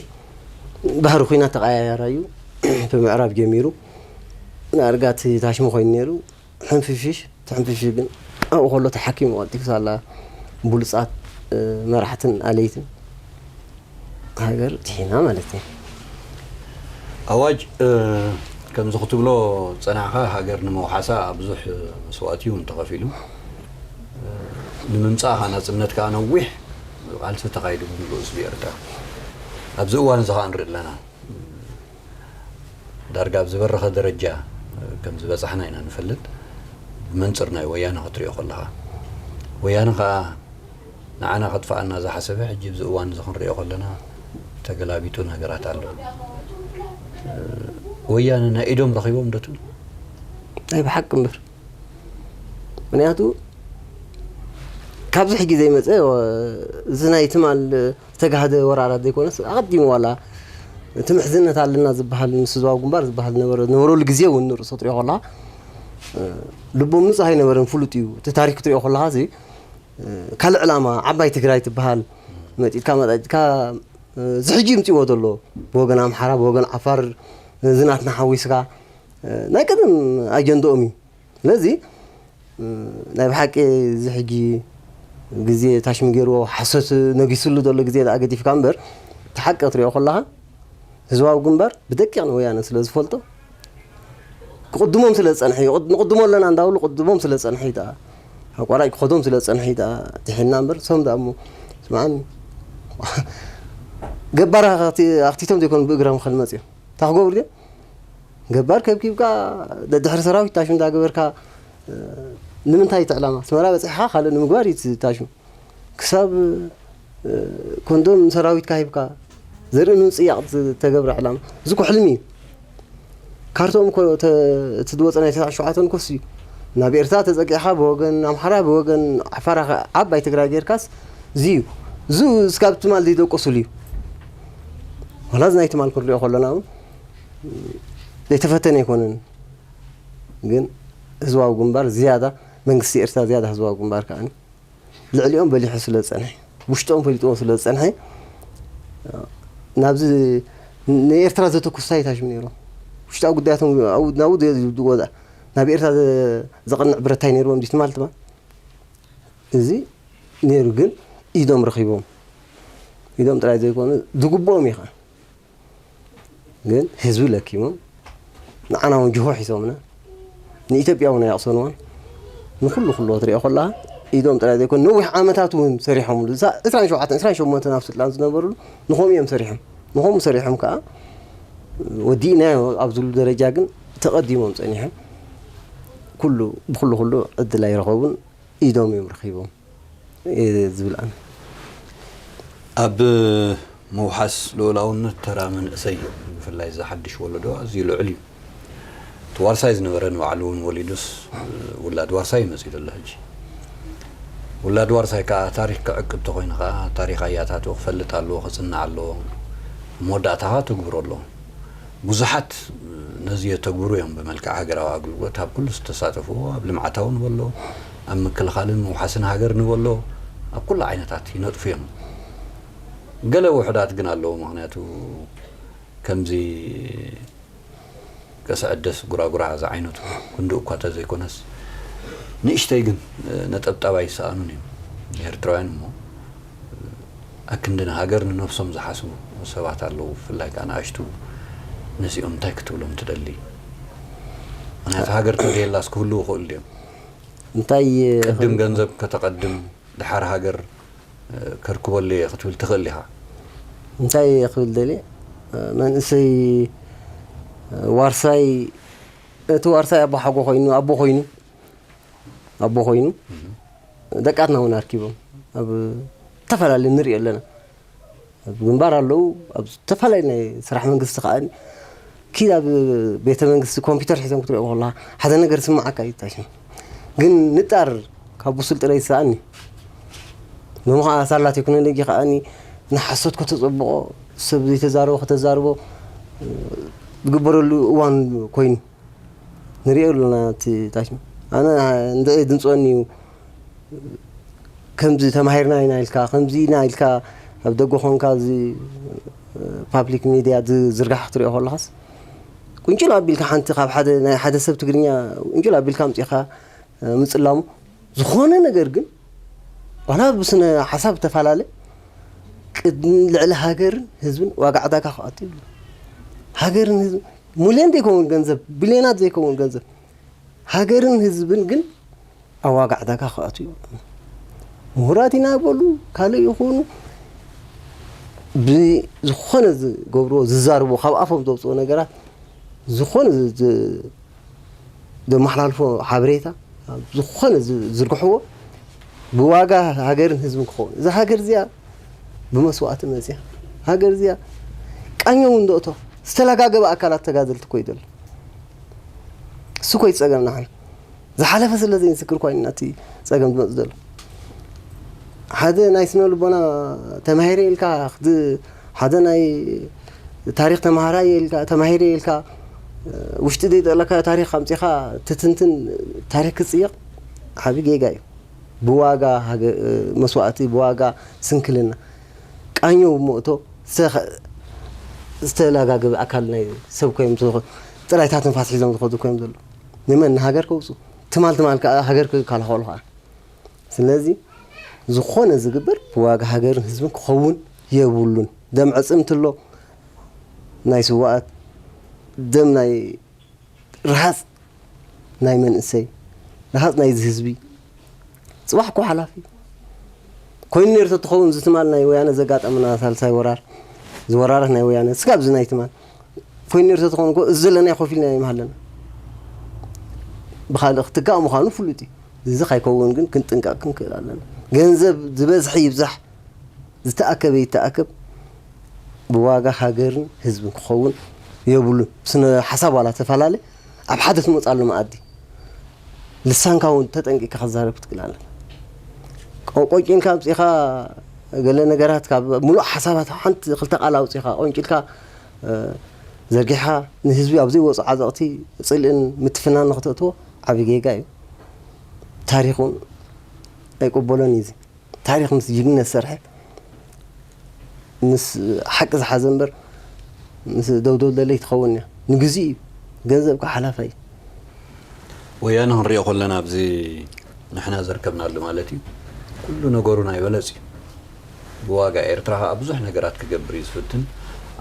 ባህሪ ኩናት ተቀያያራ እዩ። ብምዕራብ ጀሚሩ ንኣርጋት ታሽሙ ኮይኑ ነይሩ። ሕንፍሽሽ ትሕንፍሽሽ ግን ኣብኡ ከሎ ተሓኪሙ ቀልጢፉ ሳላ ብሉፃት መራሕትን ኣለይትን ሃገር ድሒና ማለት እዩ። ኣዋጅ ከምዚ ክትብሎ ፀናዕካ ሃገር ንምውሓሳ ብዙሕ መስዋእቲ እውን ተኸፊሉ ንምምፃእኻ ናፅነት ከዓ ነዊሕ ቃልሲ ተኻይዱ ብምልኡ ህዝቢ ኤርትራ ኣብዚ እዋን እዚ ከዓ ንርኢ ኣለና። ዳርጋ ኣብ ዝበረኸ ደረጃ ከም ዝበፃሕና ኢና ንፈልጥ። ብመንፅር ናይ ወያነ ክትሪኦ ከለኻ ወያነ ከዓ ንዓና ከጥፍኣና ዝሓሰበ ሕጂ ኣብዚ እዋን እዚ ክንሪኦ ከለና ተገላቢጡ ነገራት ኣሎ። ወያነ ናይ ኢዶም ረኺቦም ዶ ትብል? ናይ ብሓቂ እምበር ምክንያቱ ካብዚ ሕጂ ዘይመፀ እዚ ናይ ትማል ዝተጋህደ ወራራት ዘይኮነስ ኣቐዲሙ ዋላ እቲ ምሕዝነት ኣለና ዝበሃል ምስ ህዝባዊ ግንባር ዝበሃል ነበረ ነበረሉ ግዜ እውን ንርእሶ ትሪኦ ከለካ ልቦም ንፁህ ኣይነበረን ፍሉጥ እዩ እቲ ታሪክ ትሪኦ ከለካ እዚ ካልእ ዕላማ ዓባይ ትግራይ ትበሃል መጢጥካ መጣጢጥካ እዚ ሕጂ ይምፅዎ ዘሎ ብወገን ኣምሓራ ብወገን ዓፋር እዚ ናትና ሓዊስካ ናይ ቀደም ኣጀንድኦም እዩ ስለዚ ናይ ብሓቂ እዚ ሕጂ ግዜ ታሽሚ ገይርዎ ሓሶት ነጊስሉ ዘሎ ግዜ ደኣ ገዲፍካ እምበር እቲ ሓቂ ክትሪኦ ከለኻ ህዝባዊ ግንባር ብደቂቕ ንወያነ ስለ ዝፈልጦ ክቕድሞም ስለ ዝፀንሐ እዩ ንቕድሞ ኣለና እንዳብሉ ቅድሞም ስለ ዝፀንሐ እዩ ደኣ ኣቋራጭ ክኸዶም ስለ ዝፀንሐ እዩ ደኣ ድሒና እምበር ሶም ደኣ እሞ ስምዓኒ ገባር ኣኽቲቶም ዘይኮኑ ብእግሮም ከልመፅ እዮም እንታይ ክገብሩ ድዮም ገባር ከብኪብካ ደድሕሪ ሰራዊት ታሽም እንዳገበርካ ንምንታይ እቲ ዕላማ ኣስመራ በፂሕካ ካልእ ንምግባር እዩ እቲ ታሽም ክሳብ ኮንዶም ሰራዊትካ ሂብካ ዘርኢ ምንፅያቕ ዝተገብረ ዕላማ እዚ እኮ ሕልሚ እዩ ካርቶም እኮ እቲ ዝወፀ ናይ ተስዓ ሸውዓተን ኮስ እዩ ናብ ኤርትራ ተፀቂዕካ ብወገን ኣምሓራ ብወገን ዓፋራ ዓባይ ትግራይ ጌርካስ እዚ እዩ እዚ እስካብ ትማል ዘይደቀሱሉ እዩ ዋላ እዚ ናይ ትማል ክንሪኦ ከለና እውን ዘይተፈተነ ኣይኮነን ግን ህዝባዊ ግንባር ዝያዳ መንግስቲ ኤርትራ ዝያዳ ህዝባዊ ግንባር ከዓ ልዕሊኦም በሊሑ ስለ ዝፀንሐ ውሽጦም ፈሊጥዎ ስለ ዝፀንሐ ናብዚ ንኤርትራ ዘተኩስ እንታይ ታሽሙ ነይሮም ውሽጣዊ ጉዳያቶም ናብኡ ዝወዳ ናብ ኤርትራ ዘቐንዕ ብረታይ ነይርዎም ዲት ማለት ማ እዚ ነይሩ ግን ኢዶም ረኺቦም ኢዶም ጥራይ ዘይኮኑ ዝግብኦም እዩ ከዓ ግን ህዝቢ ለኪሞም ንዓና እውን ጅሆ ሒሶምና ንኢትዮጵያ እውን ኣየቕሰንዋን ንኩሉ ኩሉ ትሪኦ ከለካ ኢዶም ጥራይ ዘይኮኑ ነዊሕ ዓመታት እውን ሰሪሖምሉ እዛ ዕስራን ሸውዓተን ዕስራን ሸሞንተን ኣብ ስልጣን ዝነበሩሉ ንኸምኡ እዮም ሰሪሖም ንኸምኡ ሰሪሖም ከዓ ወዲእናዮ ኣብ ዝብሉ ደረጃ ግን ተቐዲሞም ፀኒሖም ኩሉ ብኩሉ ኩሉ ዕድል ኣይረኸቡን ኢዶም እዮም ረኺቦም እየ ዝብል ኣነ። ኣብ ምውሓስ ልኡላውነት ተራ መንእሰይ ብፍላይ እዚ ሓድሽ ወለዶ ኣዝዩ ልዑል እዩ። እቲ ዋርሳይ ዝነበረ ንባዕሉ እውን ወሊዱስ ውላድ ዋርሳይ እዩ መፂኡ ዘሎ ሕጂ። ውላድ ዋርሳይ ከዓ ታሪክ ክዕቅብ ተኮይኑ ከዓ ታሪክ ኣያታቱ ክፈልጥ ኣለዎ፣ ክፅናዕ ኣለዎ። መወዳእታ ከዓ ትግብሮ ኣለዎ። ብዙሓት ነዚ የተግብሩ እዮም ብመልክዕ ሃገራዊ ኣገልግሎት ኣብ ኩሉ ዝተሳተፍዎ ኣብ ልምዓታዊ ንበሎ ኣብ ምክልኻልን ምውሓስን ሃገር ንበሎ ኣብ ኩሉ ዓይነታት ይነጥፉ እዮም ገለ ውሑዳት ግን ኣለዉ ምክንያቱ ከምዚ ቀስዐደስ ጉራጉራ ዝዓይነቱ ክንድኡ እኳ ተዘይኮነስ ንእሽተይ ግን ነጠብጣብ ኣይሰኣኑን እዮም ኤርትራውያን እሞ ኣክንዲ ንሃገር ንነብሶም ዝሓስቡ ሰባት ኣለዉ ብፍላይ ከዓ ንኣሽቱ ነዚኦም እንታይ ክትብሎም ትደሊ? ምክንያቱ ሃገር ተዘየላስ ክህልዉ ይኽእሉ ድዮም? እንታይ ቅድም ገንዘብ ከተቐድም ድሓር ሃገር ከርክበሉ እየ ክትብል ትኽእል ኢኻ። እንታይ ክብል ደልየ መንእሰይ ዋርሳይ እቲ ዋርሳይ ኣቦ ሓጎ ኮይኑ ኣቦ ኮይኑ ኣቦ ኮይኑ ደቃትና እውን ኣርኪቦም ኣብ ዝተፈላለዩ ንሪኦ ኣለና ኣብ ግንባር ኣለዉ ኣብ ዝተፈላለዩ ናይ ስራሕ መንግስቲ ከዓ ኪድ ኣብ ቤተ መንግስቲ ኮምፒውተር ሒዞም ክትሪኦ ከላ ሓደ ነገር ስማዓካ እዩ ታሽም ግን ንጣር ካብ ብሱል ጥራይ ይሰኣኒ ሎሚ ከዓ ሳላ ቴክኖሎጂ ከዓኒ ንሓሶት ከተፀብቆ ሰብ ዘይተዛረቦ ከተዛርቦ ዝግበረሉ እዋን ኮይኑ ንሪኦ ኣለና እቲ ታሽም ኣነ እንደ ድምፅወኒ እዩ ከምዚ ተማሂርና ኢና ኢልካ ከምዚ ኢና ኢልካ ኣብ ደገ ኮንካ እዚ ፓብሊክ ሚድያ ዝዝርጋሕ ክትሪኦ ከለካስ ቁንጭል ኣቢልካ ሓንቲ ካብ ሓደ ናይ ሓደ ሰብ ትግርኛ ቁንጭል ኣቢልካ ኣምፂኻ ምፅላሙ ዝኾነ ነገር ግን ዋላ ብስነ ሓሳብ ተፈላለ ቅድሚ ልዕሊ ሃገርን ህዝብን ዋጋ ዕዳጋ ክኣቱ ይብሉ ሃገርን ህዝብን ሙልዮን ዘይከውን ገንዘብ ቢልዮናት ዘይከውን ገንዘብ ሃገርን ህዝብን ግን ኣብ ዋጋ ዕዳጋ ክኣቱ ይብሉ ምሁራት ኢና በሉ ካልእ ይኹኑ ብዝኾነ ዝገብርዎ ዝዛርቦ ካብ ኣፎም ዘውፅኦ ነገራት ዝኾነ ዘመሓላልፎ ሓበሬታ ዝኾነ ዝዝርግሕዎ ብዋጋ ሃገርን ህዝብን ክኸውን እዛ ሃገር እዚኣ ብመስዋእቲ መፅያ ሃገር እዚኣ ቃኘው እንደእቶ ዝተለጋገበ ኣካላት ተጋደልቲ ኮይ ዘሎ እሱ ኮይ ፀገም ንዓና ዝሓለፈ ስለ ዘይንስክር ኮይኑ ናቲ ፀገም ዝመፅ ዘሎ ሓደ ናይ ስነ ልቦና ተማሂረ ኢልካ ሓደ ናይ ታሪክ ተማሃራይ ኢልካ ተማሂረ ኢልካ ውሽጢ ዘይጠለካ ታሪክ ኣምፂኻ ትትንትን ታሪክ ክፅየቕ ዓቢ ጌጋ እዩ ብዋጋ መስዋእቲ ብዋጋ ስንክልና ቃኘው ሞእቶ ዝተለጋገበ ኣካል ናይ ሰብ ኮይም ጥራይታ ትንፋስ ሒዞም ዝኸዱ ኮይም ዘሎ ንመን ንሃገር ከውፁ ትማል ትማል ከዓ ሃገር ክከላኸሉ ከዓ ስለዚ ዝኾነ ዝግበር ብዋጋ ሃገርን ህዝብን ክኸውን የብሉን ደም ዕፅምቲ ኣሎ ናይ ስዋኣት ደም ናይ ርሃፅ ናይ መንእሰይ ርሃፅ ናይዚ ህዝቢ ፅባሕ እኮ ሓላፊ ኮይኑ ነይሩ ተትኸውን እዚ ትማል ናይ ወያነ ዘጋጠመና ሳልሳይ ወራር ዝወራርህ ናይ ወያነ ስጋብ እዚ ናይ ትማል ኮይኑ ነይሩ ተትኸውን እኮ እዚ ዘለናዮ ኮፍ ኢልና ይምሃለና ብካልእ ክትጋእ ምዃኑ ፍሉጥ እዩ እዚ ካይከውን ግን ክንጥንቀቅ ክንክእል ኣለና ገንዘብ ዝበዝሐ ይብዛሕ ዝተኣከበ ይተኣከብ ብዋጋ ሃገርን ህዝብን ክኸውን የብሉን ስነ ሓሳብ ዋላ ተፈላለ ኣብ ሓደ ትመፃሉ መኣዲ ልሳንካ እውን ተጠንቂካ ክዛረብ ክትክእል ኣለካ ቆንቆጭንካ ኣምፂኻ ገለ ነገራት ካብ ሙሉእ ሓሳባት ሓንቲ ክልተ ቃል ኣውፂኻ ቆንጭልካ ዘርጊሕካ ንህዝቢ ኣብ ዘይወፁ ዓዘቕቲ ፅልእን ምትፍናን ንክተእትዎ ዓብዪ ጌጋ እዩ ታሪክ እውን ኣይቅበሎን እዩ ታሪክ ምስ ጅግነት ዝሰርሐ ምስ ሓቂ ዝሓዘ እምበር ምስ ደውደው ደለይ ትኸውን እያ ንግዜ እዩ ገንዘብ ከዓ ሓላፋ እዩ ወያነ ክንሪኦ ከለና ኣብዚ ንሕና ዘርከብናሉ ማለት እዩ ኩሉ ነገሩ ናይ በለፅ እዩ ብዋጋ ኤርትራ ከዓ ብዙሕ ነገራት ክገብር እዩ ዝፍትን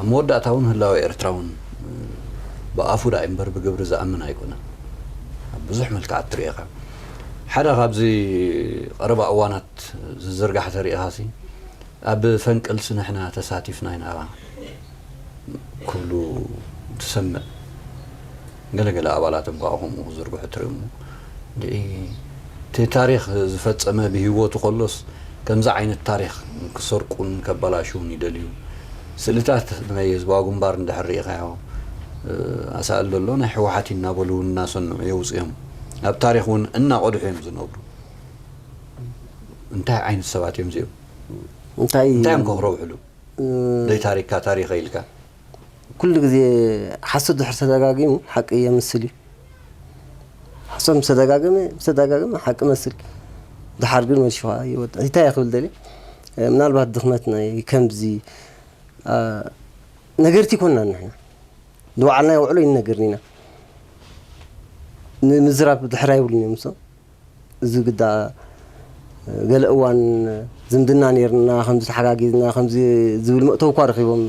ኣብ መወዳእታ እውን ህላወ ኤርትራ እውን ብኣፉ ዳ እምበር ብግብሪ ዝኣምን ኣይኮነን ኣብ ብዙሕ መልክዓት ትሪኢኻ ሓደ ካብዚ ቀረባ እዋናት ዝዝርጋሕ ተሪኢኻሲ ኣብ ፈንቅልሲ ንሕና ተሳቲፍና ኢና ክብሉ ትሰምዕ ገለገለ ኣባላቶም ከዓ ከምኡ ክዝርግሑ ትርኢ እሞ እቲ ታሪክ ዝፈፀመ ብሂወቱ ከሎስ ከምዚ ዓይነት ታሪክ ክሰርቁን ከበላሽውን ይደልዩ ስእልታት ናይ ህዝባዊ ግንባር እንድሕር ርኢኻዮ ኣሳእል ዘሎ ናይ ህወሓት እናበሉ እውን እናሰንዑ የውፅኦም ኣብ ታሪክ እውን እናቀድሑ እዮም ዝነብሩ እንታይ ዓይነት ሰባት እዮም እዚኦም እንታይ እንታይ እዮም ከክረውሕሉ ዘይታሪክካ ታሪኸ ኢልካ ኩሉ ግዜ ሓሶት ድሕር ተደጋጊሙ ሓቂ የምስል እዩ ሓሶት ምስ ተደጋገመ ምስ ተደጋገመ ሓቂ መስል ድሓር ግን መልሽኻ ይወጣ እንታይ ክብል ደልየ ምናልባት ድኽመት ናይ ከምዚ ነገርቲ ይኮንና ንሕና ዝወዓልናዮ ውዕሎ ይነገርኒ ኢና ንምዝራብ ድሕር ኣይብሉን እዮም እሶም እዚ ግዳ ገለ እዋን ዝምድና ነርና ከምዚ ተሓጋጊዝና ከምዚ ዝብል መእተው እኳ ረኪቦም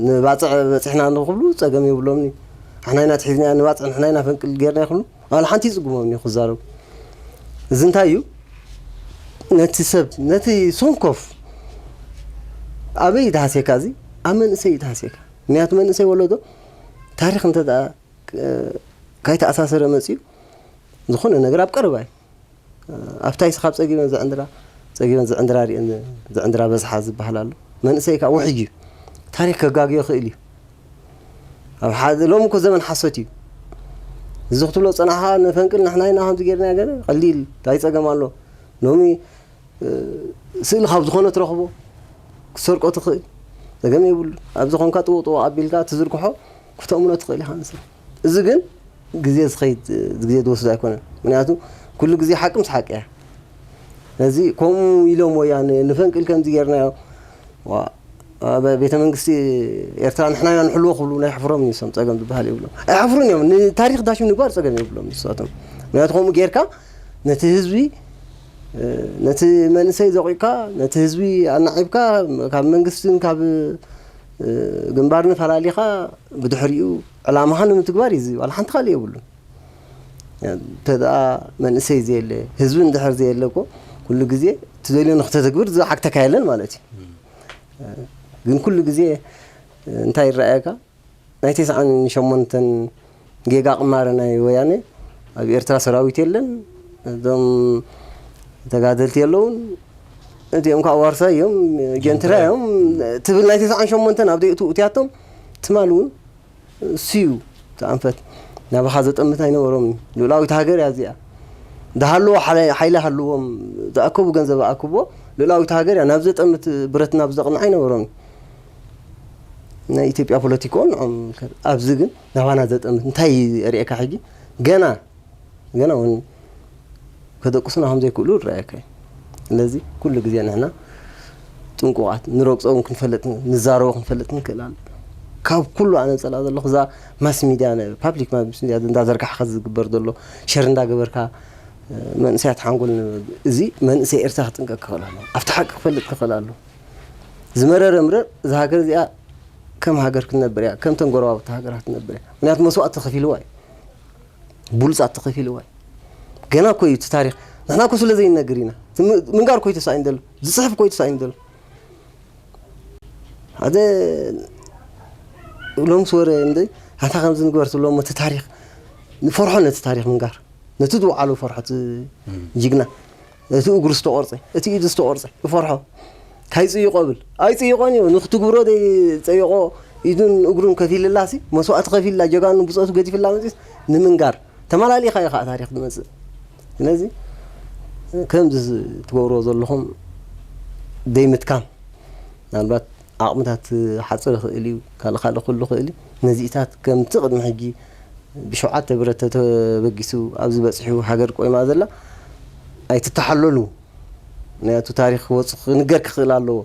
ንባፅዕ በፂሕና ንክብሉ ፀገም የብሎምኒ። ንሕና ኢና ትሒዝና ንባፅዕ ንሕና ኢና ፈንቅል ጌርና ይክብሉ ዋላ ሓንቲ ይፅጉሞም እዩ ክዛረቡ። እዚ እንታይ እዩ? ነቲ ሰብ ነቲ ሶንኮፍ ኣበይ ይትሃስየካ? እዚ ኣብ መንእሰይ ይትሃስየካ። ምክንያቱ መንእሰይ ወለዶ ታሪክ እንተ ካይተኣሳሰረ መፅዩ ዝኾነ ነገር ኣብ ቀረባ እዩ። ኣብታይ ስኻብ ፀጊበን ዝዕንድራ ፀጊበን ዝዕንድራ ሪአን ዝዕንድራ በዝሓ ዝበሃል ኣሎ። መንእሰይ ከዓ ውሕጅ እዩ። ታሪክ ከጋግዮ ይኽእል እዩ። ኣብ ሓደ ሎሚ እኮ ዘመን ሓሶት እዩ። እዚ ክትብሎ ፀናሕካ ንፈንቅል ንሕና ኢና ከምዚ ጌርና ገለ ቀሊል እንታይ ፀገም ኣሎ? ሎሚ ስእሊ ካብ ዝኾነ ትረኽቦ ክትሰርቆ ትኽእል። ፀገም የብሉ። ኣብዚ ኮንካ ጥውጥው ኣቢልካ ትዝርግሖ ክተእምኖ ትኽእል ኢኻ ንስኻ። እዚ ግን ግዜ ዝኸይድ ግዜ ዝወስድ ኣይኮነን። ምክንያቱ ኩሉ ግዜ ሓቂ ምስ ሓቂ እያ። ነዚ ከምኡ ኢሎም ወያነ ንፈንቅል ከምዚ ጌርናዮ ዋ፣ ኣብ ቤተ መንግስቲ ኤርትራ ንሕና ኢና ንሕልዎ ክብሉ ናይ ሕፍሮም እዩ። ሶም ፀገም ዝበሃል የብሎም። ኣይሕፍሩን እዮም። ንታሪክ ዳሽም ንግባር ፀገም የብሎም ንሳቶም። ምክንያቱ ከምኡ ጌርካ ነቲ ህዝቢ ነቲ መንእሰይ ዘቑካ ነቲ ህዝቢ ኣናዒብካ ካብ መንግስትን ካብ ግንባርን ፈላሊኻ ብድሕሪኡ ዕላማኻ ንምትግባር እዩ። ዋላ ሓንቲ ካልእ የብሉን። እንተደኣ መንእሰይ ዘየለ ህዝቢ እንድሕር ዘየለ እኮ ኩሉ ግዜ ትደልዮ ንክተተግብር ዝዓግተካ የለን ማለት እዩ። ግን ኩሉ ግዜ እንታይ ይረኣየካ? ናይ ተስዓን ሸሞንተን ጌጋ ቅማረ ናይ ወያነ ኣብ ኤርትራ ሰራዊት የለን፣ እዞም ተጋደልቲ የለውን፣ እዚኦም ከዓ ዋርሳይ እዮም፣ ጀንትራ እዮም ትብል ናይ ተስዓን ሸሞንተን ኣብ ዘይእትኡ እትያቶም ትማል እውን እሱ እዩ ተኣንፈት ናባኻ ዘጠምት ኣይነበሮም። ልኡላዊት ሃገር እያ እዚኣ። ዝሃለዎ ሓይሊ ሃልዎም ዝኣከቡ ገንዘብ ኣክቦ ልኡላዊት ሃገር እያ ናብ ዘጠምት ብረት ናብ ዘቕንዓ ኣይነበሮም። ናይ ኢትዮጵያ ፖለቲካውን ንዖም ኣብዚ ግን ናባና ዘጠምት እንታይ ርእካ ሕጂ ገና ገና እውን ከደቅሱና ከም ዘይክእሉ ይረኣየካ እዩ። ስለዚ ኩሉ ግዜ ንሕና ጥንቁቓት ንረግፆ እውን ክንፈልጥ ንዛረቦ ክንፈልጥ ንክእል ኣሎ። ካብ ኩሉ ኣነ ዝፀልኣ ዘለኹ እዛ ማስ ሚድያ ፓብሊክ ማስ ሚድያ እንዳዘርጋሕካ ዝግበር ዘሎ ሸር እንዳገበርካ መንእሰያት ሓንጎል እዚ መንእሰይ ኤርትራ ክጥንቀቅ ክኽእል ኣሎ። ኣብቲ ሓቂ ክፈልጥ ክኽእል ኣሎ። ዝመረረ ምረር እዛ ሃገር እዚኣ ከም ሃገር ክትነብር እያ፣ ከምተን ጎረባብቲ ሃገራት ክትነብር እያ። ምክንያቱ መስዋእቲ ተኸፊልዋ እዩ፣ ብሉፃት ተኸፊልዋ እዩ። ገና እኮ እዩ እቲ ታሪክ። ንሕና እኮ ስለ ዘይነግር ኢና። ምንጋር እኮ እዩ ተሳኢኑ ዘሎ፣ ዝፅሕፍ እኮ እዩ ተሳኢኑ ዘሎ። ሓደ ሎምስ ወረ እንደ ኣታ ከምዚ ንግበር ትብሎም እቲ ታሪክ ንፈርሖ ነቲ ታሪክ ምንጋር ነቲ ዝወዓሉ ፈርሖ እቲ ጅግና እቲ እግሩ ዝተቆርፀ እቲ ኢዱ ዝተቆርፀ ይፈርሖ ካይፅይቆ ብል ኣይፅይቆን እዩ ንክትግብሮ ዘይፀይቆ ኢዱን እግሩን ከፊልላ ሲ መስዋእቲ ከፊልላ ጀጋኑ ብፆቱ ገዲፍላ መፅስ ንምንጋር ተመላሊኻ እዩ ከዓ ታሪክ ዝመፅእ ስለዚ ከምዚ ትገብርዎ ዘለኹም ዘይምትካም ምናልባት ዓቕምታት ሓፅር ይኽእል እዩ ካልእ ካልእ ክህሉ ይኽእል እዩ ነዚኢታት ከምቲ ቅድሚ ሕጂ ብሸውዓተ ብረት ተተበጊሱ ኣብዚ በፂሑ ሃገር ቆይማ ዘላ ኣይትተሓለሉ ምክንያቱ ታሪክ ክወፅ ክንገር ክኽእል ኣለዎ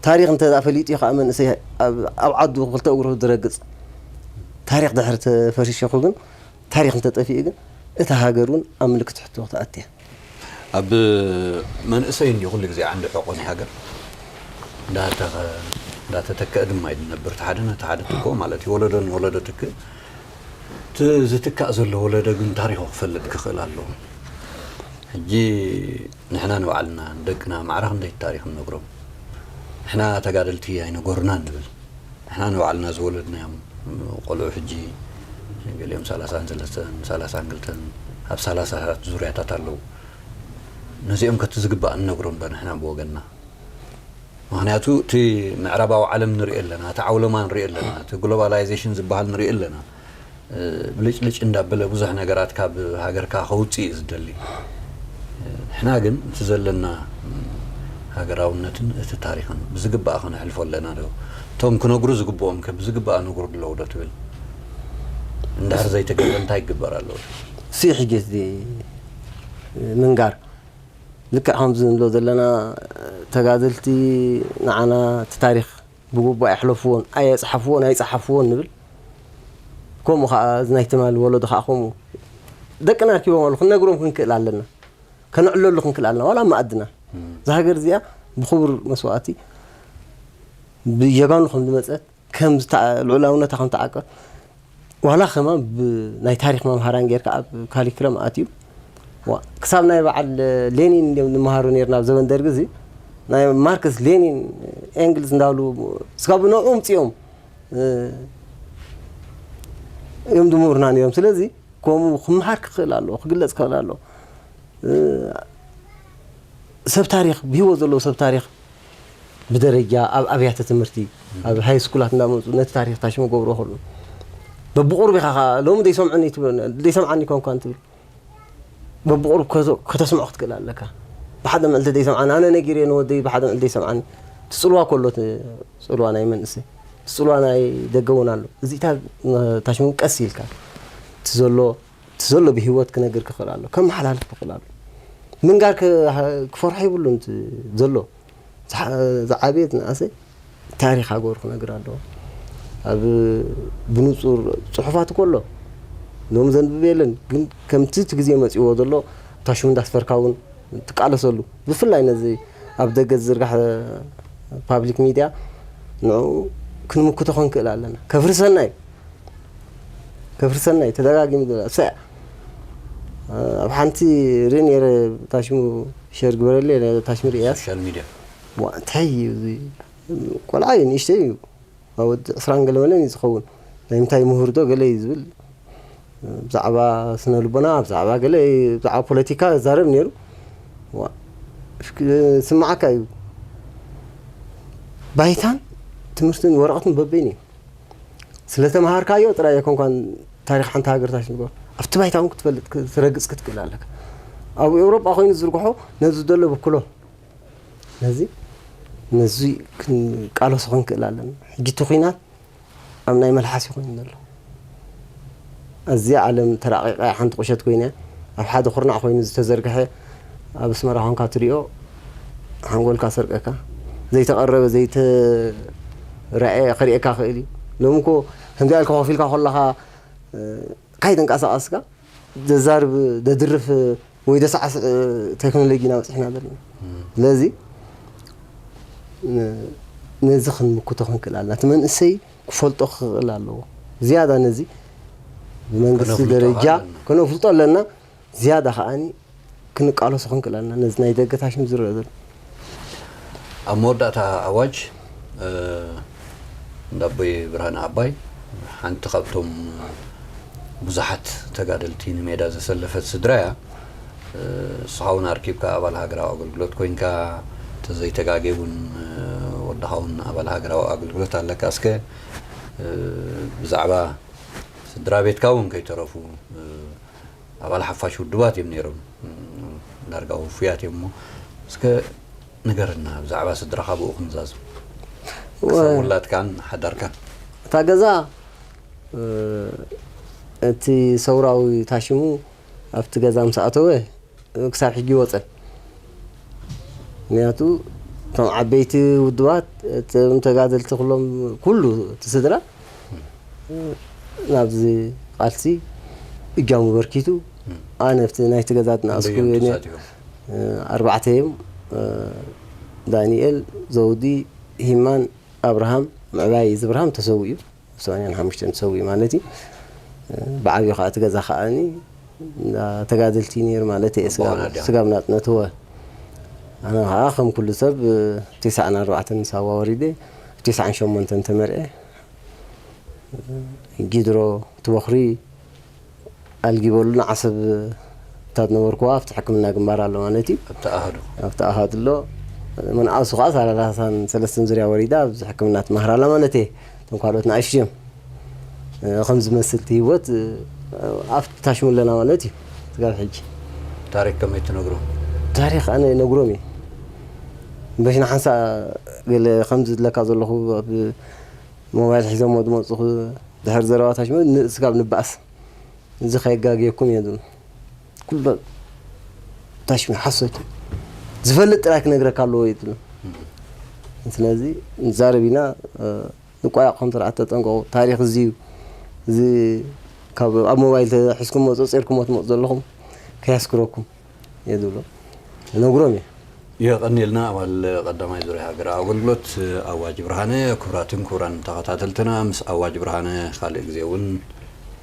ታሪክ እንተ ፈሊጡ እዩ ከዓ መንእሰይ ኣብ ዓዱ ክልተ እግሩ ዝረግፅ ታሪክ ድሕሪ ተፈሪሸኹ ግን ታሪክ እንተጠፊኡ ግን እታ ሃገር እውን ኣብ ምልክት ሕቶ ክትኣትያ ኣብ መንእሰይ እንዲ ኩሉ ግዜ ዓንዲ ሕቆ ናይ ሃገር እንዳተተከአ ድማ እዩ ዝነብር እቲ ሓደ ነቲ ሓደ ትክኦ ማለት እዩ ወለዶ ንወለዶ ትክእ እቲ ዝትካእ ዘሎ ወለዶ ግን ታሪኹ ክፈልጥ ክኽእል ኣለዎ ሕጂ ንሕና ንባዕልና ንደቅና ማዕረ ክንደይ ታሪኽ ንነግሮም ንሕና ተጋደልቲ ኣይነገሩናን ንብል ንሕና ንባዕልና ዝወለድናዮም ቆልዑ ሕጂ ገሊኦም ሰላሳን ሰለስተን ሰላሳን ክልተን ኣብ ሰላሳታት ዙርያታት ኣለዉ ነዚኦም ከቲ ዝግባእ ንነግሮም ዶ ንሕና ብወገንና ምኽንያቱ እቲ ምዕራባዊ ዓለም ንሪኦ ኣለና እቲ ዓውለማ ንሪኦ ኣለና እቲ ግሎባላይዜሽን ዝበሃል ንሪኦ ኣለና ብልጭልጭ እንዳበለ ብዙሕ ነገራት ካብ ሃገርካ ከውፅእ እዩ ዝደሊ ንሕና ግን እቲ ዘለና ሃገራውነትን እቲ ታሪኽን ብዝግባእ ከነሕልፎ ኣለና ዶ እቶም ክነግሩ ዝግብኦም ከ ብዝግባእ ነግሩ ኣለዉ ዶ ትብል እንድሕር ዘይተገብረ እንታይ ይግበር ኣለዎ ሲ ሕጂ እዚ ምንጋር ልክዕ ከምዚ ንብሎ ዘለና ተጋደልቲ ንዓና እቲ ታሪኽ ብግቡእ ኣይሕለፍዎን፣ ኣየፅሓፍዎን፣ ኣይፀሓፍዎን ንብል። ከምኡ ከዓ እዚ ናይ ትማሊ ወለዶ ከዓ ከምኡ ደቅና ኣርኪቦም ኣለዉ ክንነግሮም ክንክእል ኣለና፣ ከነዕለሉ ክንክእል ኣለና። ዋላ ኣብ መኣድና እዛ ሃገር እዚኣ ብኽቡር መስዋእቲ ብጀጋኑ ከም ዝመፀት ከም ዝተ-፣ ልዑላውነታ ከም ተዓቀ ዋላ ከማን ብ-፣ ናይ ታሪኽ መምሃራን ጌርካ ኣብ ካሪክለም ኣትዩ። ዋ፣ ክሳብ ናይ በዓል ሌኒን እንዲዮም ንመሃሩ ነርና ኣብ ዘበን ደርጊ እዚ። ናይ ማርክስ፣ ሌኒን፣ ኤንግልስ እንዳሉ ስጋብ ንዕኡ ምጽኦም፣ እ፣ እዮም ድምሁርና ነይሮም። ስለዚ ከምኡ ክመሃር ክኽእል ኣለዎ፣ ክግለጽ ክኽእል ኣለዎ። እ፣ ሰብ ታሪኽ፣ ብህይወት ዘለዉ ሰብ ታሪኽ ብደረጃ ኣብ ኣብያተ ትምህርቲ፣ ኣብ ሃይ ስኩላት እንዳመጹ ነቲ ታሪኽ ታሽሙ ገብሮ ከሎ፣ በብቑሩብ ኢኻ ኸኣ፣ ሎሚ ዘይሰምዑኒ ትብል፣ ዘይሰምዓኒ ኮንኳን ትብል። በብቑሩብ ከተ-፣ ከተስምዖ ክትክእል ኣለካ። ብሓደ መዕልቲ ዘይሰምዓኒ፣ ኣነ ነጊረዮ ንወደይ ብሓደ መዕልቲ ዘይሰምዓኒ። እቲ ጽልዋ ከሎ፣ እቲ ጽልዋ ናይ መንእሰይ፣ እቲ ጽልዋ ናይ ደገ እውን ኣሎ። እዚታት ታሽሙ ቀስ ኢልካ፣ እቲ ዘሎ፣ እቲ ዘሎ ብህይወት ክነግር ክኽእል ኣሎ፣ ከመሓላልፍ ክኽእል ኣሎ። ምንጋር ከ-፣ ክፈርሖ የብሉን። እቲ ዘሎ ዝሓ-፣ ዝዓበየ እቲ ንኣሰይ ታሪኽ ሃገሩ ክነግር ኣለዎ። ኣብ ብንጹር ጽሑፋት እኮ ኣሎ፣ ሎም ዘንብብ የለን። ግን ከምቲ እቲ ግዜ መጺዎ ዘሎ፣ ታሽሙ እንዳስፈርካ እውን ትቃለሰሉ። ብፍላይ ነዚ ኣብ ደገ ዝዝርጋሕ ፓብሊክ ሚድያ፣ ንዕኡ ክንምክቶ ክንክእል ኣለና። ከፍርሰና እዩ። ከፍርሰና እዩ። ተደጋጊሙ ዘሎ። ሰ-፣ ኣብ ሓንቲ ርኢ ነይረ፣ ታሽሙ ሸር ግበረለይ፣ ታሽሙ ርእያስ። ሶሻል ሚድያ። ዋ፣ እንታይ እዩ እዚ? ቆልዓ እዩ፣ ንእሽተይ እዩ። ኣብ ወዲ ዕስራን ገለ መለን እዩ ዝኸውን። ናይ ምንታይ ምሁር ዶ ገለ እዩ ዝብል። ብዛዕባ ስነ ልቦና፣ ብዛዕባ ገለ፣ ብዛዕባ ፖለቲካ ይዛረብ ነይሩ። ዋ፣ እስኪ ስምዓካ እዩ። ባይታን ትምህርትን ወረቐትን በበይኑ እዩ። ስለ ተምሃርካዮ ጥራይ ኣይኮንኳን ታሪኽ ሓንቲ ሃገር ታሽሙ። ኣብቲ ባይታ እውን ክትፈልጥ፣ ክትረግጽ ክትክእል ኣለካ። ኣብ ኤውሮጳ ኮይኑ ዝዝርግሖ ነዚ ዘሎ ብክሎ። ነዚ፣ ነዚ ክንቃለሶ ክንክእል ኣለና። ሕጂ እቲ ኲናት ኣብ ናይ መልሓስ እዩ ኮይኑ ዘሎ። ኣዝያ ዓለም ተራቒቓ ሓንቲ ቁሸት ኮይና፣ ኣብ ሓደ ኩርናዕ ኮይኑ ዝተዘርግሐ፣ ኣብ ኣስመራ ኮንካ ትሪኦ፣ ሓንጎልካ ሰርቀካ። ዘይተቐረበ፣ ዘይተራእየ ክርእየካ ክእል እዩ። ሎሚ እኮ ከምዚኣ ኢልካ ኮፍ ኢልካ ከለኻ፣ እ፣ ካይተንቀሳቐስካ ዘዛርብ፣ ዘድርፍ ወይ ዘሳዕስዕ ቴክኖሎጂ ኢና በጺሕና ዘለና። እም። ስለዚ፣ ን-፣ ነዚ ክንምክቶ ክንክእል ኣለና። እቲ መንእሰይ ክፈልጦ ክኽእል ኣለዎ። ዝያዳ ነዚ ብመንግስቲ ከነፍልጦ ደረጃ ኣለና። ከነፍልጦ ኣለና። ዝያዳ ከኣኒ ክንቃለሶ ክንክእል ኣለና። ነዚ ናይ ደገ ታሽሙ ዝረአ ዘሎ። ኣብ መወዳእታ ኣዋጅ፣ እ፣ እንዳ ኣቦይ ብርሃነ ኣባይ፣ ሓንቲ ካብቶም ብዙሓት ተጋደልቲ ንሜዳ ዘሰለፈት ስድራ እያ። እ፣ ንስኻ እውን ኣርኪብካ ኣባል ሃገራዊ ኣገልግሎት ኮይንካ፣ እንተዘይተጋግየ እውን፣ እ፣ ወድኻ እውን ኣባል ሃገራዊ ኣገልግሎት ኣለካ። እስከ፣ እ፣ ብዛዕባ ስድራ ቤትካ እውን ከይተረፉ፣ እ፣ ኣባል ሓፋሽ ውድባት እዮም ነይሮም። እ፣ ዳርጋ ውፉያት እዮም እሞ፣ እስከ ንገረና ብዛዕባ ስድራኻ ብኡ ክንዛዝም። ወ- ክሳብ ውላድካን ሓዳርካን። እታ ገዛ፣ እ፣ እቲ ሰውራዊ ታሽሙ ኣብቲ ገዛ ምስ ኣተወ፣ ክሳብ ሕጂ ይወጸን። ምኽንያቱ፣ እቶም ዓበይቲ ውድባት፣ እቶም ተጋደልቲ ኩሎም፣ ኩሉ እቲ ስድራ፣ ናብዚ ቃልሲ እጃሙ በርኪቱ፣ ኣነ ኣብቲ ናይቲ ገዛ ዝነኣስኩ ክንደይ እዮም እየ፣ ተሳቲፎም? ኣርባዕተ እዮም። ዳንኤል፣ ዘውዲ፣ ሂማን፣ ኣብርሃም፣ ምዕባይ እዚ ኣብርሃም ተሰዊኡ፣ ሰማንያን ሓሙሽተን ተሰዊኡ ማለት እዩ። ብዓብዩ ከዓ እቲ ገዛ ከዓኒ እንዳ ተጋደልቲ ነይሩ ማለት እየ። ስጋብ፣ ኣቦና ድያ? ስጋብ ናጽነት እወ። ኣነ ከዓ ከም ኩሉ ሰብ፣ ቴስዓን ኣርባዕተን ሳዋ ወሪደ፣ ቴስዓን ሸሞንተን ተመርዐ። ጊድሮ እቲ ወኽሪ ኣልጊበሉና ዓሰብ እታ ዝነበርኩዋ ኣብቲ ሕክምና ግንባር ኣሎ ማለት እዩ። ኣብቲ ኣሃዱ? ኣብቲ ኣሃዱ ኣሎ። መንኣሱ ከዓ ሰላሳን ሰለስተን ዙርያ ወሪዳ ኣብዚ ሕክምና ትመሃር ኣላ ማለት እየ። እቶም ካልኦት ንኣሽቱ እዮም። እ፣ ከም ዝመስል እቲ ህይወት፣ እ፣ ኣብቲ ታሽሙ ኣለና ማለት እዩ። ስጋብ ሕጂ። ታሪክ ከመይ ትነግሮም? ታሪክ ኣነ ነግሮም እየ። በሽና ሓንሳእ ገለ ከምዚ ዝለካ ዘለኹ ኣብ ሞባይል ሒዞሞ ዝመጹ ድሕሪ ዘረባ ታሽሙ ን-፣ ስጋብ ንበኣስ። እዚ ከየጋግየኩም እየ ዝብል። ኩሉ ታሽሙ ሓሶት እዩ። ዝፈልጥ ጥራይ ክነግረካ ኣለዎ እዩ ዝብል። ስለዚ ንዛረብ ኢና፣ እ፣ ንቋየቕ ከም ስርዓት ተጠንቀቑ። ታሪኽ እዚ እዩ። እዚ ካብ ኣብ ሞባይል ተሒዝኩሞ ጸጺርኩሞ ትመጹ ዘለኹም ከየስክረኩም እየ ዝብሎ። ነግሮም እየ። የቐንየልና ኣባል ቀዳማይ ዙርያ ሃገራዊ ኣገልግሎት ኣዋጅ ብርሃነ። ክቡራትን ክቡራን ተኸታተልትና፣ ምስ ኣዋጅ ብርሃነ ካልእ ግዜ እውን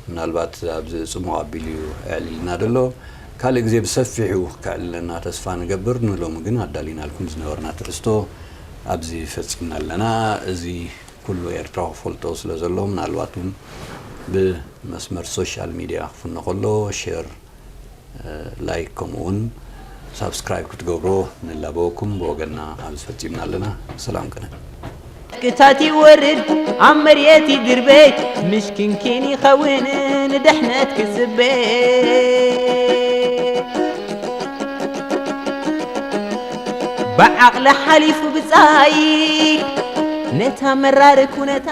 ምናልባት ኣብዚ ጽሙቕ ኣቢሉ እዩ ኣዕሊልና ዘሎ። ካልእ ግዜ ብሰፊሑ ከዕልለና ተስፋ ንገብር። ንሎሚ ግን ኣዳሊናልኩም ዝነበርና ትሕዝቶ ኣብዚ ፈጺምና ኣለና። እዚ ኩሉ ኤርትራዊ ክፈልጦ ስለ ዘሎ፣ ምናልባት እውን ብመስመር ሶሻል ሚድያ ክፍኖ ከሎ ሸር፣ ላይክ፣ ከምኡ እውን ሳብስክራይብ ክትገብሮ ንላበወኩም ብወገንና ኣብዚ ፈጺምና ኣለና። ሰላም ቅነ። ቅታት ይወርድ ኣብ መሬት ይድርበይ፣ ምሽክንኪን ይኸውን ንድሕነት ክጽበ። ብዓቕሊ ሓሊፉ ብጻይ ነታ መራር ኩነታ።